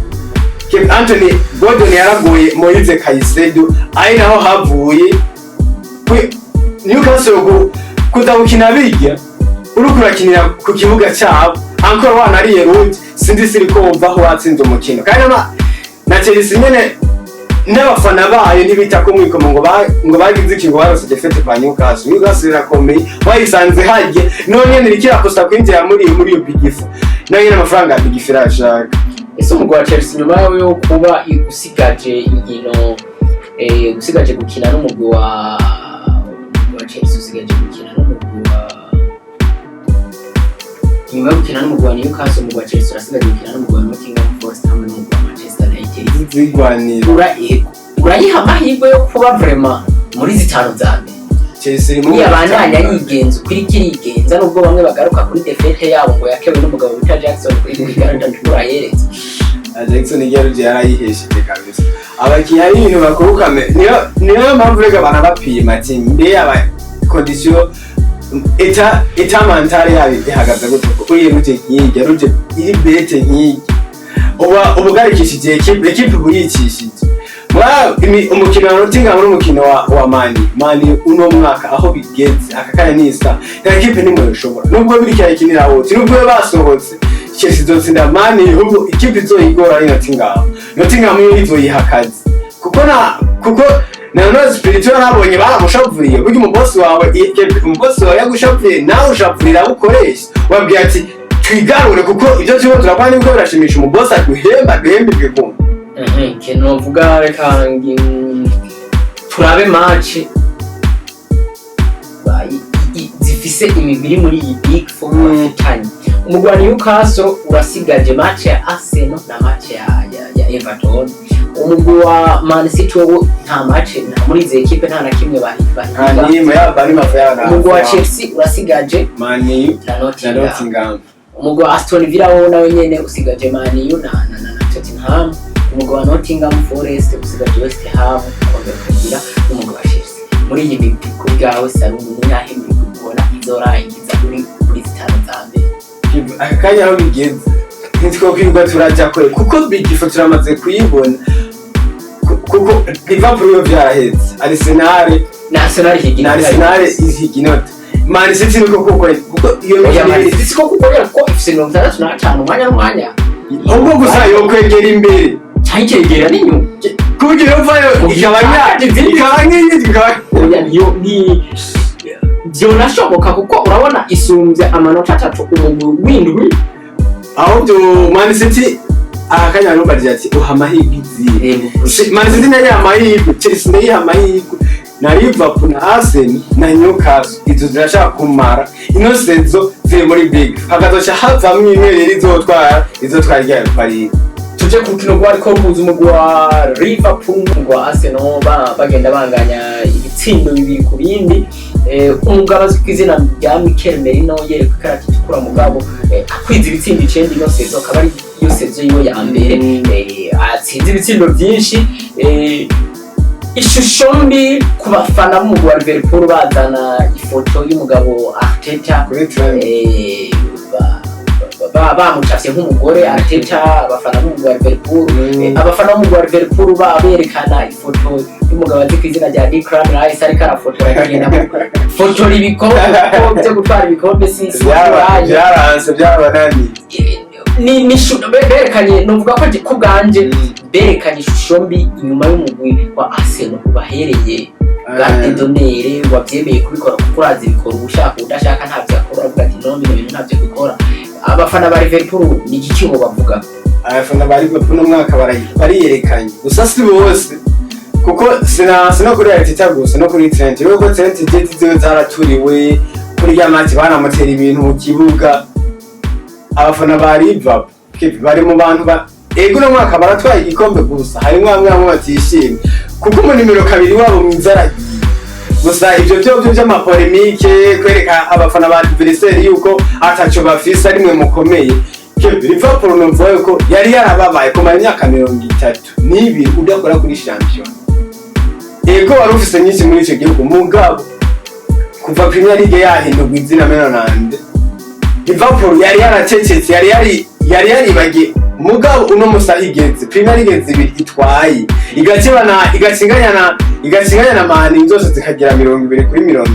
Anthony Gordon yaraguye Moise Caicedo, ari naho havuye Newcastle kuza gukina bijya uriko urakinira ku kibuga cyabo, encore wanariye rouge. Sinzi siriko wumva aho watsinze umukino, kandi na Chelsea nyene n'abafana bayo ntibita ko mwikomo ngo bagize iki, ngo barose défaite kwa Newcastle. Newcastle irakomeye, wayisanze harya none nyene iriko irakosa kwinjira muri iyo Big Four, nayo nyene amafaranga ya Big Four irashaka. Ese umugwi wa Chelsea, nyuma yo kuba usigaje inkino, usigaje gukina n'umugwi wa Chelsea, usigaje gukina n'umugwi wa, nyuma yo gukina n'umugwi wa Newcastle, umugwi wa Chelsea urasigaje gukina n'umugwi wa Nottingham Forest hamwe n'umugwi wa Manchester United. Zigwanira. Urayiha amahirwe yo kuba vraiment muri zitanu za mbere? Chelsea iri mu Niyabandanya yigenza uko iriko irigenza, nubwo bamwe bagaruka kuri défaite yabo ngo yakewe n'umugabo bita Jackson kuri ikarita ntukura yeretse. Jackson igaruje yarayihesheje kabisa. Abakinnyi ari ibintu bakora, niyo mpamvu rega banabapima ati mbe aba condition, état mental yabo ihagaze gute, kuko iyo rouge nk'irya, rouge iri bête nk'irya, uba ubugarikishije équipe, uba uyicishije. Umukino wa Nottingham n'umukino wa Man U uno mwaka aho bigeze aka kanya nisa nta équipe nimwe yoshobora, nubwo biri cyayikinira hose, nubwo basohotse, Chelsea izotsinda Man U. Ahubwo ikipe izoyigora ari Nottingham. Nottingham yo izoyiha akazi, kuko na none Spirito yarabonye baramushavuriye. Burya umubosi wawe, umubosi wawe yagushavuriye, nawe ushavurira abo ukoresha, wabwiye ati twigarure, kuko ibyo turimo turakora nibwo birashimisha umubosi aduhemba, aduhemba ibikumbi. Ikintu novuga, reka turabe match zifise imigwi iri muri iyi Big Four bafitanye. Umugwi wa Newcastle urasigaje match ya Arsenal na match ya Everton. Umugwi wa Man City wowe nta match, nta muri izi ekipe nta na kimwe Nta bahiga. Nimwe yaba ari mafu yaba. Umugwi wa Chelsea urasigaje Man U na na Nottingham. Nottingham. Umugwi wa Aston Villa wowe nawe nyene usigaje Man U na Tottenham. Umugwi wa Nottingham Forest usigaje West Ham, ukongera ukagira n'umugwi wa Chelsea. Muri iyi migwi, ku bwawe Salumu, ni yahe migwi ubona izorangiza uri kuri zitanu za mbere? Aka kanya aho bigeze ntitwokwirwa turajya kure, kuko Big Four turamaze kuyibona. Kuko Liverpool yo vyaraheze, Arsenal Na Arsenal higira. Na Arsenal ihiga inota, Man City niko, kuko iyo Oya, mikino Man ibiri City siko kukorera, kuko ifise 65 umwanya n'umwanya. Ahubwo gusa yokwegera imbere. Canke ikegera n'inyuma. Kuburyo yovayo ikaba nk'iyi ikaba Oya, niyo ni vyonashoboka, kuko urabona isumbya amanota 3 umugwi w'indwi. Aho byo Man City aka kanya numva ati uha amahirwe izihe? Man City nayo iha amahirwe, Chelsea nayo iha amahirwe, na Liverpool na Arsenal na Newcastle, izo zirashaka kumara ino saison ziri muri Big, hakazoca havamwo imwe rero izotwara irya Europa League. Tuje ku rukino rwariko ruhuza umugwi wa Liverpool n'umugwi wa Arsenal, bagenda banganya ibitsindo 2 ku bindi. Umugabo azwi ku izina rya Mikel Merino yerekwa ikarata itukura, mugabo akwiza ibitsindo 9 ino saison, akaba ari iyo saison yiwe ya mbere atsinze ibitsindo byinshi. Ishusho mbi ku bafana b'umugwi wa Liverpool, bazana ifoto y'umugabo Arteta kuri Trent. Bamucafye nk'umugore Arteta, abafana b'umugwi wa Liverpool. Abafana b'umugwi wa Liverpool berekana ifoto y'umugabo azi ku izina rya Declan Rice ariko arafotora, akagenda fotora ibikombe, kuko byo gutwara ibikombe si iwanyu. Byaranse, byabananiye. Ni berekanye, novuga ko ku bwanje berekanye ishusho mbi inyuma y'umugwi wa Arsenal ubahereye garde d'honneur wabyemeye kubikora, kuko urazi bikora ushaka udashaka, ntabyo akora, uravuga ati no, bino bintu ntabyo dukora. Abafana ba Liverpool ni igiki ngo bavuga? Abafana ba Liverpool uno mwaka bariyerekanye, gusa si bose, kuko sina kuri Arteta gusa, no kuri Trent, kuko Trent jet ziwe zaraturiwe kuri ya match, banamutera ibintu mu kibuga. Abafana ba Liverpool bari mu bantu ba ego uno mwaka baratwaye igikombe, gusa harimwo bamwe bamwe batishimye kuko umu nimero 2 wabo mwiza aragiye. Gusa ivyo vyovyo vy'ama polémiques, kwereka abafana ba adversaire yuko ataco bafise ari mwe mukomeye. Liverpool numva yuko yari yarababaye kumara imyaka 32 udakora kuri shampiyona. Ego wari ufise nyinshi muri ico gihugu, mugabo kuva Premier League yahindurwa izina menonande, Liverpool yari yaracecetse, yari yaribagiye. Mugabo uno musi aho igeze, Premier League zibiri itwaye, igakibana, igakinganya na Man zose zikagira 20 kuri 20.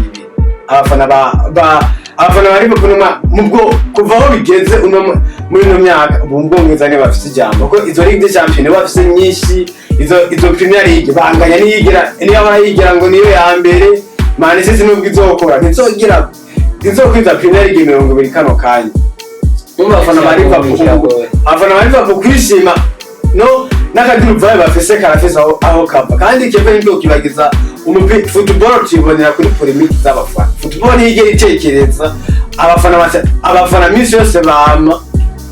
Abafana ba Liverpool mubwo kuva aho bigeze uno muri ino myaka, ubu mu Bwongereza nibo bafise ijambo, kuko izo Ligue des Champions nibo bafise nyinshi. Izo Premier League banganya niyigira, niyo barayigira ngo niyo ya mbere. Man City nubwo izokora, ntizogira, ntizokwiza Premier League 20 kano kanya. Umva, abafana ba Liverpool, abafana ba Liverpool kwishima no n'akaduruvayo bafise karafise aho kava. Kandi Kevin, ntikibagiza umupira, football tuyibonera kuri polémique z'abafana. Football ntiyigera itekereza abafana, abafana minsi yose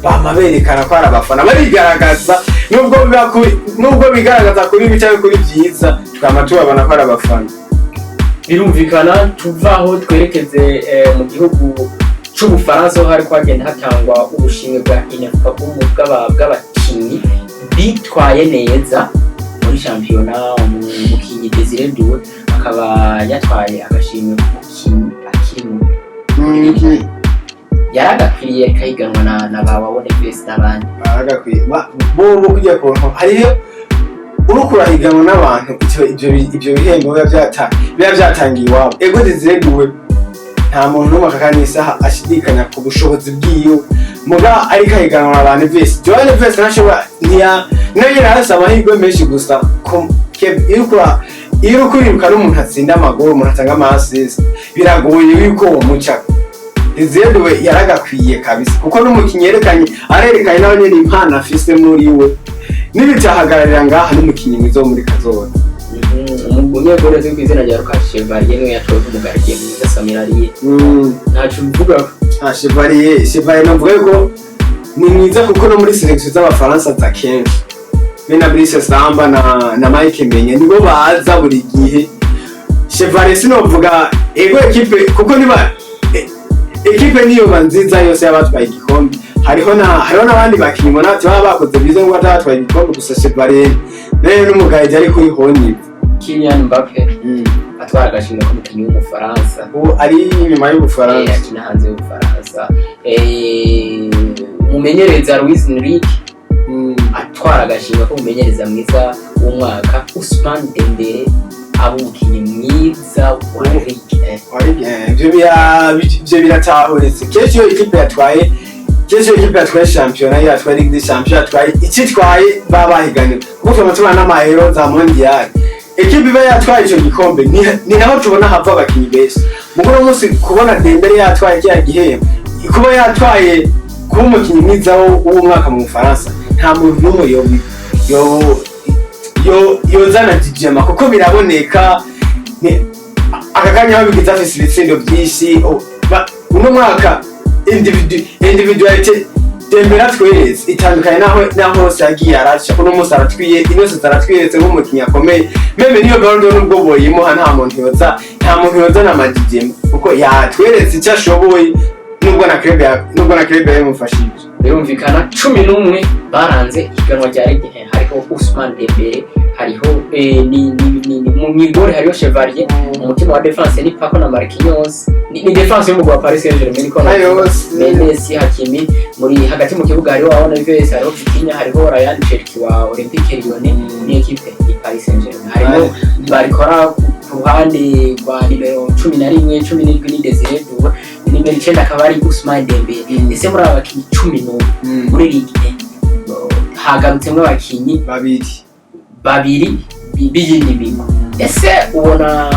bama berekana ko ari abafana, barigaragaza, nubwo biba kuri, nubwo bigaragaza kuri bibi cyangwa kuri byiza, twama tubabona ko ari abafana. Birumvikana. Tuvaho twerekeze mu gihugu c'Ubufaransa, aho hariko hagenda hatangwa ubushimwe bwa INFPA bw'abakinyi bitwaye neza muri shampiyona. Umukinyi Desire Doué akaba yatwaye agashimwe k'umukinyi akiri muto, yaragakwiriye, kahiganwa na ba Wabone Neves n'abandi. Baragakwiye bo kujya kuntu hariyo uriko urahiganwa n'abantu, ivyo bihembo biba vyatangiye iwabo. Ego, Desire Doué nta muntu n'umwe aka kanya isaha ashidikanya ku bushobozi bwiwe, muga ariko ahiganwa na ba Neves. Joao Neves ntashobora, ntiya nayo nyene arafise amahirwe menshi gusa iyo uriko uriruka n'umuntu atsinda amagoro, umuntu atanga ama assist, biragoye yuko womuca. Desire Doué yaragakwiye kabisa, kuko n'umukinyi yerekanye, arerekanye nawe nyene impano afise muri we, n'ibitahagararira ngaha, n'umukinyi mwiza wo muri kazoza. Umunyegore uzwi ku izina rya Lucas Chevalier niwe yatowe nk'umu gardien mwiza. Samir Ariye ntaco ubivugaho? Ah, Chevalier navuga yuko ni mwiza, kuko no muri sélection z'Abafaransa aza kenshi, be na Brice Samba na Mike Maignan nibo baza buri gihe. Chevalier sinovuga ego équipe, kuko niba équipe niyo ba nziza yose y'abatwaye igikombe, hariho n'abandi bakinyi mbona ati baba bakoze byiza ngo batabatwaye igikombe. Gusa Chevalier rero n'umugaye ari kuri honi. Kylian Mbappe atwara agashimwe k'umukinyi w'Umufaransa. Ubu ari inyuma y'Ubufaransa. Akina hanze y'Ubufaransa. Umumenyereza Luis Enrique atwara agashimwe k'umumenyereza mwiza w'umwaka. Ousmane Dembele aba umukinyi mwiza wa Ligue 1. Ivyo biratahuritse. Kenshi iyo équipe yatwaye shampiyona, iyo yatwaye Ligue des Champions, yatwaye icitwaye, baba bahiganira, kuko twama tubona n'amahero za mondial. Équipe iba yatwaye ico gikombe ni naho tubona hava abakinyi benshi. Mugo uno munsi kubona Dembele yatwaye kiriya gihembo, kuba yatwaye kuba umukinyi mwiza w'umwaka mu Bufaransa, nta muntu n'umwe yo yozana jijema, kuko biraboneka aka kanya aho bigize afise ibitsindo byinshi. Uno mwaka individualité Dembele atweretse itandukanye naho hose yagiye araca. Uno munsi aratwiye inose, aratweretse nk'umukinyi akomeye. Même niyo Ballon d'Or nubwo boyimuha, nta muntu yoza na majijema, kuko yatweretse icyo ashoboye, nubwo na club yamufashije. Birumvikana, 11 baranze ihiganwa rya Ligue 1 hariho Ousmane Dembele, hariho ni mu migore hariho Chevalier, mu mutima wa défense ni Paco na Marquinhos, ni défense y'umugwi wa Paris Saint-Germain niko. Ayos. Mendes, Hakimi. Muri hagati mu kibuga hariho Joao Neves, hariho Vitinha, hariho Ryan Cherki wa Olympique Lyonnais ni équipe ya Paris Saint-Germain, harimo Barcola ku ruhande rwa nimero 11, 17 ni Desire Doué, nimero 9 akaba ari Ousmane Dembele. Ese muri aba bakinyi 11 muri Ligue 1 hagarutsemo abakinyi babiri. Babiri b'iyindi migwi. Ese ubona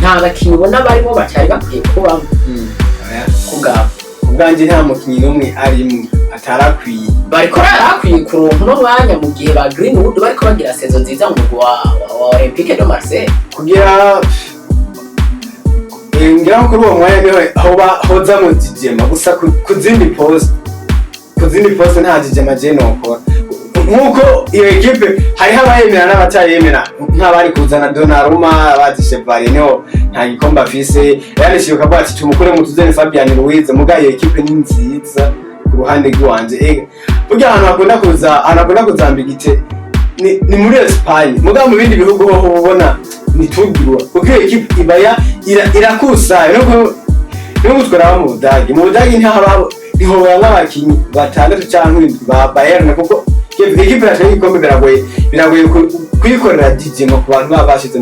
nta bakinyi ubona barimo batari bakwiye kubamo ku bwabo? Ubwanjye nta mukinyi n'umwe arimwo atarakwiye. Bariko yarakwiye kuronka uno mwanya mu gihe ba Greenwood bariko bagira saison nziza mu mugwi wa Olympique de Marseille. Kugira ngira ngo kuri uwo mwanya niho hoba hoza mu jijema gusa. Ku zindi poste nta jijema je nokora, nkuko iyo équipe hariho abayemera n'abatayemera, nk'abari kuzana Donnarumma bazi Chevalier niho nta gikombe afise, yanishiye ukavuga ati tumukure mu tuzene Fabian Ruiz. Muga iyo équipe ni nziza ku ruhande rw'iwanje. Burya ahantu hakunda kuzamba igite ni muri Espagne, muga mu bindi bihugu ho ubona nitugirwa, kuko iyo équipe iba irakusanya. Nuko twaraba mu Budage, mu Budage ntihaba Ntihobora nk'abakinyi batandatu canke indwi ba Bayern, kuko ekipe yatwaye igikombe biragoye kuyikorera jijima ku bantu baba bashize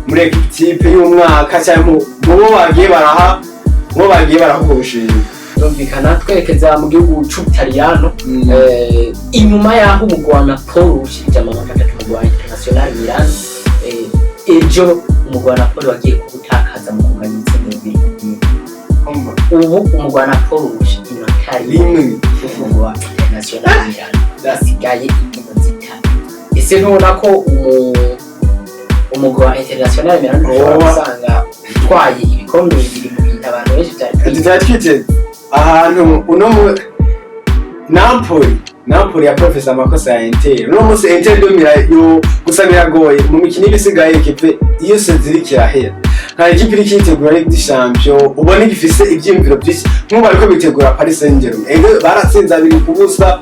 muri ekipe y'umwaka canke mu bo bagiye baraha, mu bo bagiye baraha ubwo bushimwe. Birumvikana. Twerekeza mu gihugu c'Ubutaliyano, inyuma y'aho umugwi wa Napoli ushirije amanota 3 umugwi wa International Milan, ejo umugwi wa Napoli wagiye kuwutakaza mu kunganya ibitsindo 2-2. Ubu umugwi wa Napoli urusha inota rimwe rimwe umugwi wa International Milan, hasigaye inkino 3. Ese ntubona ko umugwi wa International Milan ushobora Oh. gusanga utwaye ibikombe bibiri mu bintu abantu benshi byari Tutari twiteze ahantu uno mu Napoli ya profesa amakosa ya Inter uno munsi. Inter de Milan yo gusa biragoye mu mikino ibisigaye. Ekipe iyo seziri kirahera, nta ekipe iri kitegura Ligue des Champions ubona igifise ivyiyumviro vyinshi nk'ubu bariko bitegura Paris Saint-Germain. Ego, baratsinze 2-0,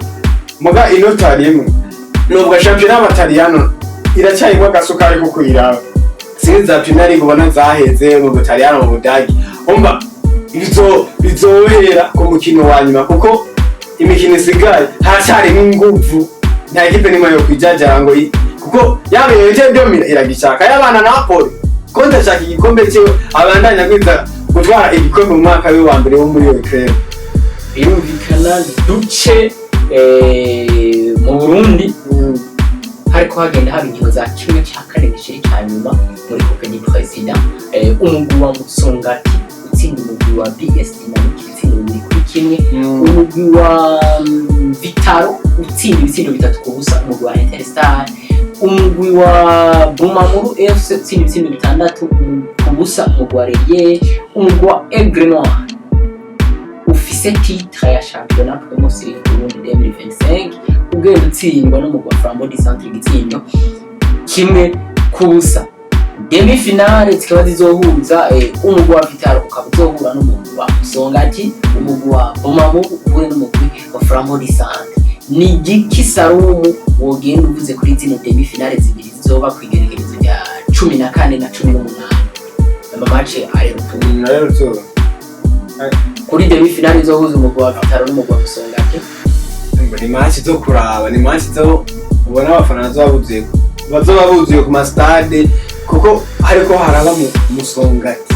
muga inota rimwe. Nubwo shampiyona y'Abataliyano iracyarimo agasukari ko kuyiraba, sinzi za Premier League ubona zaheze mu Butaliyano, mu Budagi. Umva, bizohera ku mukino wa nyuma, kuko imikino isigaye haracyarimo inguvu. Nta ekipe nimwe yo kwijajara ngo kuko yaba iyo Inter de Milan iragishaka, yabana Napoli Conte ashaka igikombe cyiwe, abandanya gwiza gutwara igikombe mu mwaka we wa mbere wo muri iyo club. Birumvikana. Duce mu Burundi, hariko hagenda haba inkino za 1/4 gishiri ca nyuma muri Coupe du Président. Umugwi wa Musongati utsinda umugwi wa BS Dynamic ibitsindo 2-1. Umugwi wa Vitaro utsinda ibitsindo 3-0 umugwi wa Interstar. Umugwi wa Bumamuru FC utsinda ibitsindo 6-0 umugwi wa Reyer. Umugwi wa Aigle Noir ufise titre ya championnat Promotion Burundi 2025 ugenda utsindwa n'umugwi wa Flambeau du Centre igitsindo 1-0. Demi finale zikaba zizohuza umugwi wa Vitaro ukaba uzohura n'umugwi wa Musongati, umugwi wa Bumamuru uhure n'umugwi wa Flambeau du Centre. Ni igiki, Sarumu, wogenda uvuze kuri zino demi finale zibiri zizoba kw'igerekerezo rya 14 na 18, ama match aller-retour? Rero Kuri demi finale izohuza umugwi wa Vitaro n'umugwi wa Musongati. Ni match zo kuraba, ni match zo ubona abafana bazoba buzuye ku ma stade, kuko hariko haraba mu Musongati.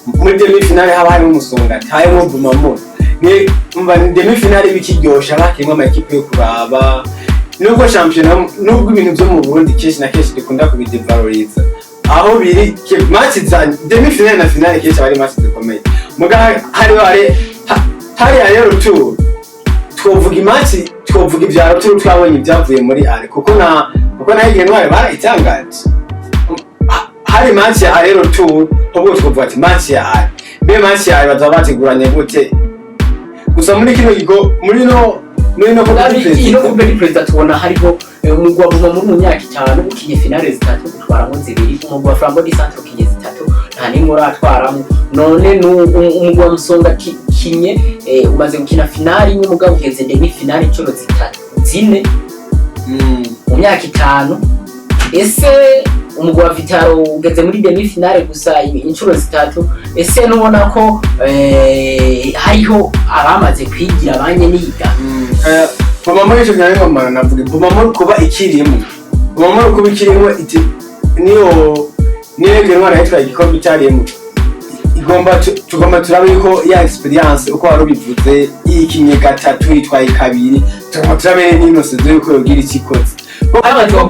Muri demi finale haba harimo Umusongati, harimo Bumamuru. Ni umva, ni demi finale bikiryosha, bakirimo ama ekipe yo kuraba. Nubwo shampiyona, nubwo ibintu byo mu Burundi kenshi na kenshi dukunda kubidevaloriza, aho biri match za demi finale na finale kenshi aba ari match zikomeye. Muga hari rero retour, twovuga i match, twovuga ibya retour, twabonye ibyavuye muri aller, kuko na igihe ntwari barayitangaje. Hari match ya aller retour, ahubwo twovuga ati match ya aller, mbe match ya aller bazaba bateguranye gute? Gusa muri kino gigo, muri no Ino Coupe du Président tubona hariho umugwi wa Bumamuru mu myaka 5 ukinye finale zitatu, utwaramo zibiri. Umugwi wa Flambeau du Centre ukinye zitatu, nta n'imwe uratwaramo. None umugwi wa Musonga kinye umaze gukina finale imwe, mugabo ugeze demi finale inshuro zitatu, zine mu myaka 5. Ese umugwi wa Vitaro ugeze muri demi finale gusa inshuro zitatu. Ese nubona ko hariho abamaze kwigira banye niga? Bumamuru icyo byari ngomba navuga, Bumamuru kuba ikirimo, Bumamuru kuba ikirimo iti niyo iyo ntwara yitwaye igikombe icyarimo, igomba tugomba turabe yuko ya experience, uko wari ubivuze, yikinye gatatu yitwaye kabiri, tugomba turabe n'ino saison yuko yogira icyo ikoze.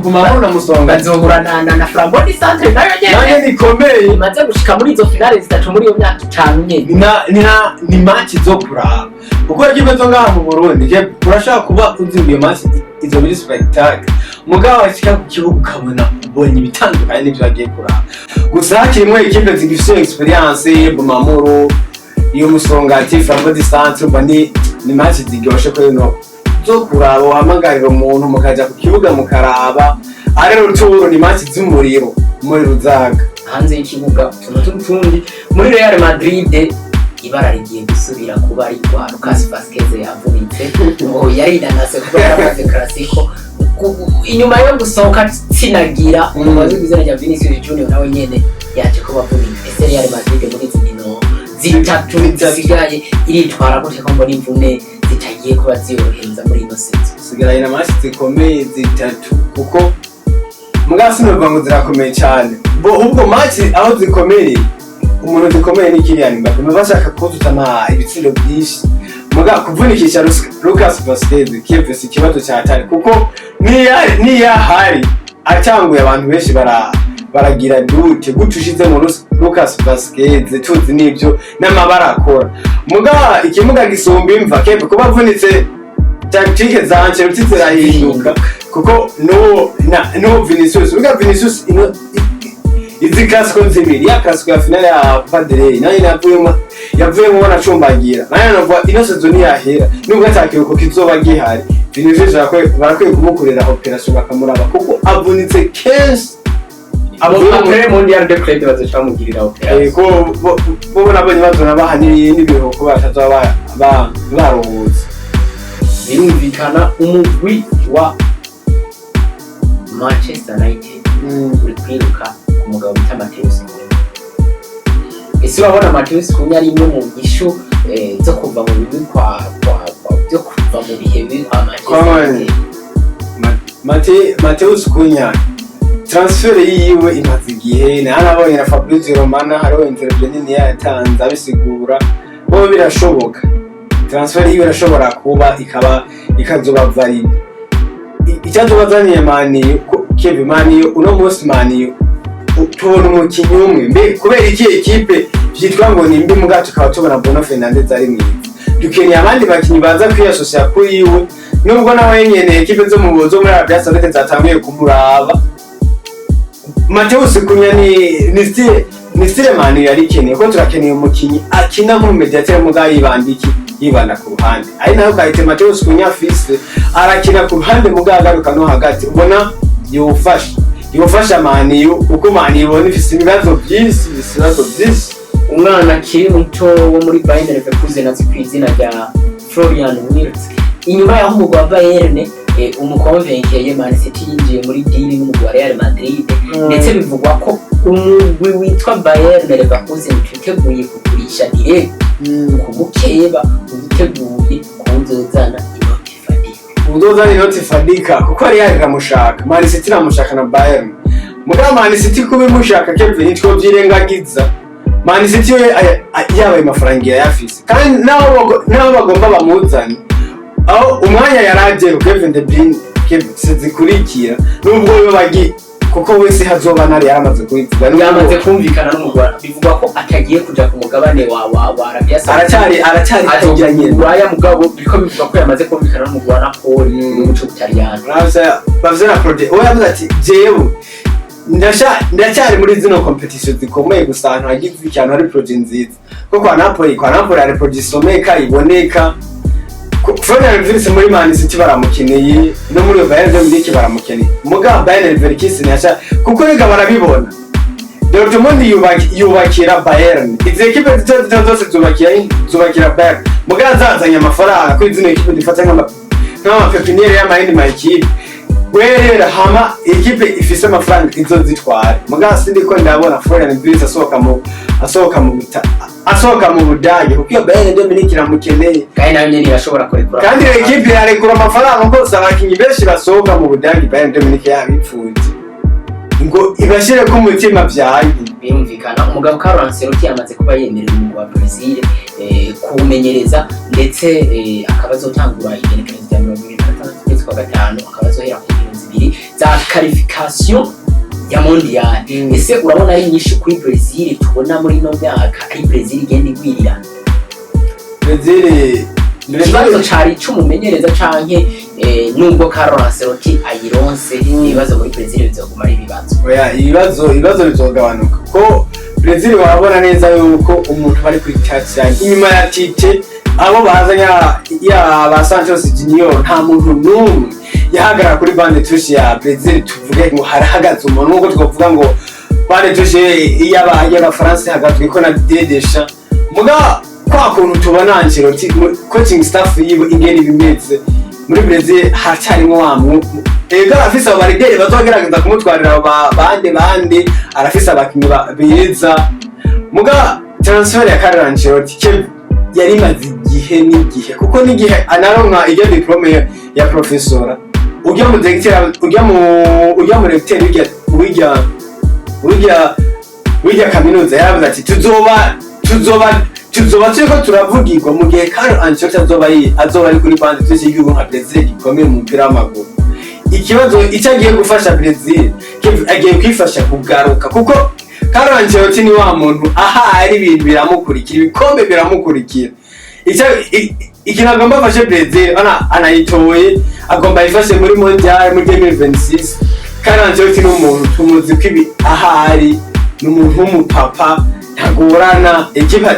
Bumamuru na Musonga Bazohura na Flambeau du Centre nayo nyene nayo nikomeye. Imaze gushika muri izo finale zitatu muri iyo myaka 5 nyene. Ni match zo kuraba, kuko ekipe zo ngaha mu Burundi je urashaka kuba uzi iyo match izo muri spectacle, mugabo washika ku kibuga ukabona ubonye ibitandukanye n'ivyo wagiye kuraba. Gusa hakirimwo ekipe zigifise experience, Bumamuru, iyo Musongati, Flambeau du Centre, umva ni match ziryoshe ko no zo kuraba, uhamagarira umuntu mukaja ku kibuga mukaraba. Ari retour, ni match z'umuriro, umuriro uzaga. Hanze y'ikibuga, utuntu n'utundi, muri Real Madrid ibara rigiye gusubira kuba rigwa. Lucas Vazquez yavunitse, ngo yarinanase kuko yaramaze Clasico. Inyuma yo gusohoka tsinagira umubazi w'izina rya Vinicius Junior nawe nyene yaje kuba avunika. Ese Real Madrid muri izi nkino zibiri zitatu Zitatu. zisigaye, iritwara gute ko mbona imvune zitagiye kuba ziyorohereza muri ino saison? Sigaranye na match zikomeye zitatu, kuko muga sinovuga ngo zirakomeye cyane bo, ubwo match aho zikomeye, umuntu zikomeye ni Kylian Mbappe. Baba bashaka kuzuza ibitsindo byinshi, muga kuvunikisha Lucas Vazquez Kiev si ikibazo cya hatari, kuko niya hari atanguye abantu benshi baragira doute gute ushize mu Lucas Vazquez, tuzi n'ibyo n'amabara akora. Muga ikimuga gisumba imva, Kiev kuba avunitse, tactique za Ancelotti zirahinduka, kuko n'uwo n'uwo Vinicius, muga Vinicius ino izi Clasico zibiri, ya Clasico ya finale ya Copa del Rey nayo yavuyemo banacumbagira, nayo navuga ino saison yahera nubwo atakiruko kizoba gihari, Vinicius barakwiye kumukorera opération bakamuraba, kuko avunitse kenshi. Après Mondial de Club bazoca bamugirira opération. Ko bo nabonye bazona baha n'ibiruhuko, batazoba baruhutse. Birumvikana, umugwi wa Manchester United uri kwiruka ku mugabo bita Matheus Cunha. Ese urabona Matheus Cunha ari imwe mu nyishu zo kuva mu bibi kwa byo kuva mu bihe bibi kwa Manchester Kwa Man. United? Matheus Cunha, transfert yiwe imaze igihe, nabonye na Fabrizio Romano hariho interview nini yatanze abisigura. Bo birashoboka, transfert yiwe irashobora kuba ikaba ikazoba valide. Icyazobazaniye Man U, Kevin, Man U uno munsi, Man U tubona umukinnyi umwe. Mbe kubera iki ekipe vyitwa ngo ni mbi, muga tukaba tubona Bruno Fernandes ari mwiza? Dukeneye abandi bakinyi baza kwiyasosya kuri iwe, nubwo nawe nyene ekipe zo muri Arabia Saudite zatanguye kumuraba. Matheus Cunha ni style Man U yari ikeneye, kuko turakeneye umukinyi akina nk'umumediatere muga yibanda iki, yibanda ku ruhande, ari nayo qualité Matheus Cunha afise. Arakina ku ruhande muga agaruka no hagati, ubona yofasha Man U, kuko Man U ibona ifise ibibazo byinshi, ifise ibibazo byinshi. Umwana akiri muto wo muri Bayern Leverkusen azwi ku izina rya Florian Wirtz, inyuma y'aho umugwi wa Bayern umukonvenkeye, Man City yinjiye muri deal n'umugwi wa Real Madrid, ndetse bivugwa ko umugwi witwa Bayern Leverkusen witeguye kugurisha direct ku mukeba, witeguye kuwuzozana inoti ifatika. Udozana inoti ifatika, kuko Real iramushaka, Man City iramushaka na Bayern. Mugabo Man City kuba imushaka, Kevin, ntitwovyirengagiza. Man City yo yaba ayo mafaranga irayafise, kandi naho bagomba bamuzane aho umwanya yaraje, Kevin De Bruyne, Kevin sizikurikira, nubwo yo bagi kuko wese hazoba nari yaramaze kubivuga. Yamaze kumvikana n'umugwi, bivugwa ko atagiye kuja ku mugabane wa Arabia Saudite. Aracyari agira nyene. Buraya, mugabo biriko bivugwa ko yamaze kumvikana n'umugwi wa Napoli mu gihugu c'Ubutaliyano. Bavye na projet, we yavuze ati: "Jewe ndacyari muri zino compétition zikomeye gusa ahantu hagize ikintu hari projet nziza." Ko kwa Napoli hari projet isomeka iboneka. Florian Wirtz muri Man City baramukeneye, no muri Bayern Munich baramukeneye, mugabo Bayern Leverkusen yasha kuko rega barabibona. Dortmund yubakira Bayern, izi ekipe zito zito zose zubakira Bayern, mugabo zazanye amafaranga kuri zino ekipe dufata nk'ama pépinière y'amayindi ma ekipe werera, hama ekipe ifise amafaranga izozitwara. Mugabo sindiko ndabona Florian Wirtz asohoka mu Budage, kuko iyo Bayern de Munich iramukeneye. Kandi nayo nyene irashobora kurekura. Kandi iyo ekipe irarekura amafaranga kose, abakinyi benshi basohoka mu Budage Bayern de Munich yabipfuje ngo ibashireko umutima vyanke. Birumvikana, umugabo Carlo Ancelotti yamaze kuba yemerera umugwi wa Brazil kuwumenyereza, ndetse akaba azotangura igenekerezo rya 26 ukwezi kwa gatanu, akaba azohera ku nkino zibiri za qualification ya Mondial. Ese urabona ari nyinshi kuri Brazil tubona muri ino myaka, ari Brazil igenda igwirirana? Brazil Ikibazo cari ic'umumenyereza canke nubwo Carlo Ancelotti ayironse, ibibazo muri Brazil bizoguma ari ibibazo? Oya, ibibazo bizogabanuka, kuko Brazil barabona neza yuko umuntu bari kuri touchline inyuma ya Tite, abo bazanye ya ba Santos Junior, nta muntu n'umwe yahagarara kuri banc de touche ya Brazil tuvuge ngo harahagaze umuntu, nkuko twavuga ngo banc de touche y'Abafaransa ihagazwe ko na Didier Deschamps. Muga kwa kuntu tubona Ancelotti, coaching staff yiwe ingene ibimeze muri Brazil, haracyarimo wa ega arafise abo ba leader bazogerageza kumutwarira abo bande, arafise abakinyi beza, muga Transfer ya Carlo Ancelotti, yari imaze igihe n'igihe, kuko n'igihe anaronka iryo diplôme ya professeur, ujya mu directeur, ujya mu recteur w'irya kaminuza, yaravuze ati tuzoba turiko turavugirwa mu gihe Carlo Ancelotti azoba ari kuri banc de touche y'igihugu nka Brazil gikomeye mu mupira w'amaguru. Ikibazo icyo agiye gufasha Brazil, agiye kwifasha kugaruka, kuko Carlo Ancelotti ni wa muntu ahari ibintu biramukurikira, ibikombe biramukurikira. Ikintu agomba afashe Brazil, anayitoye, agomba ayifashe muri mondial muri 2026. Carlo Ancelotti ni umuntu tumuzi ko ibi ahari ni umuntu w'umupapa, ntagorana ikipa.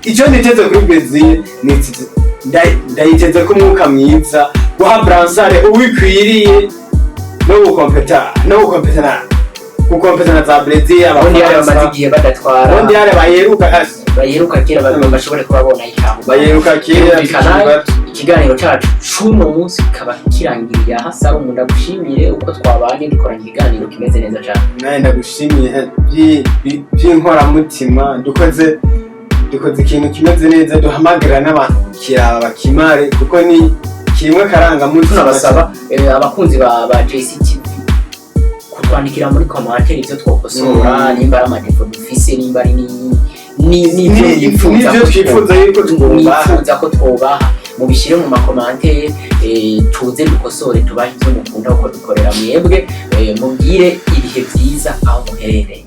Icyo niteze kuri Brazil ni ndayiteze ko umwuka mwiza, guha brassard uwikwiriye no gukompetana gukompetana za Brazil. Mondial bamaze Abafaransa igihe badatwara. Mondial baheruka. Baheruka kera, bashobore kuba bona ikaho. Baheruka kera. Birumvikana. Tukiri bato. Ikiganiro cacu c'uno munsi kikaba kirangiriye aha. Salomo, ndagushimire uko twabanye dukoranye ikiganiro kimeze neza cane. Nawe ndagushimiye by'inkoramutima. Dukoze ikintu kimeze neza, duhamagara n'abantu kukiraba bakimare, kuko ni kimwe karangamutima. Tunabasaba abakunzi ba JCTV kutwandikira muri commentaire ivyo twokosora, nimba ari ama défauts dufise, nimba ari n'ivyo mwifuza n'ivyo ko twifuza yuko twubaha. Mwifuza ko twubaha, mubishyire mu ma commentaires, tuze dukosore, tubahe ivyo mukunda kuko dukorera mwebwe. Mubwire ibihe vyiza aho muherereye.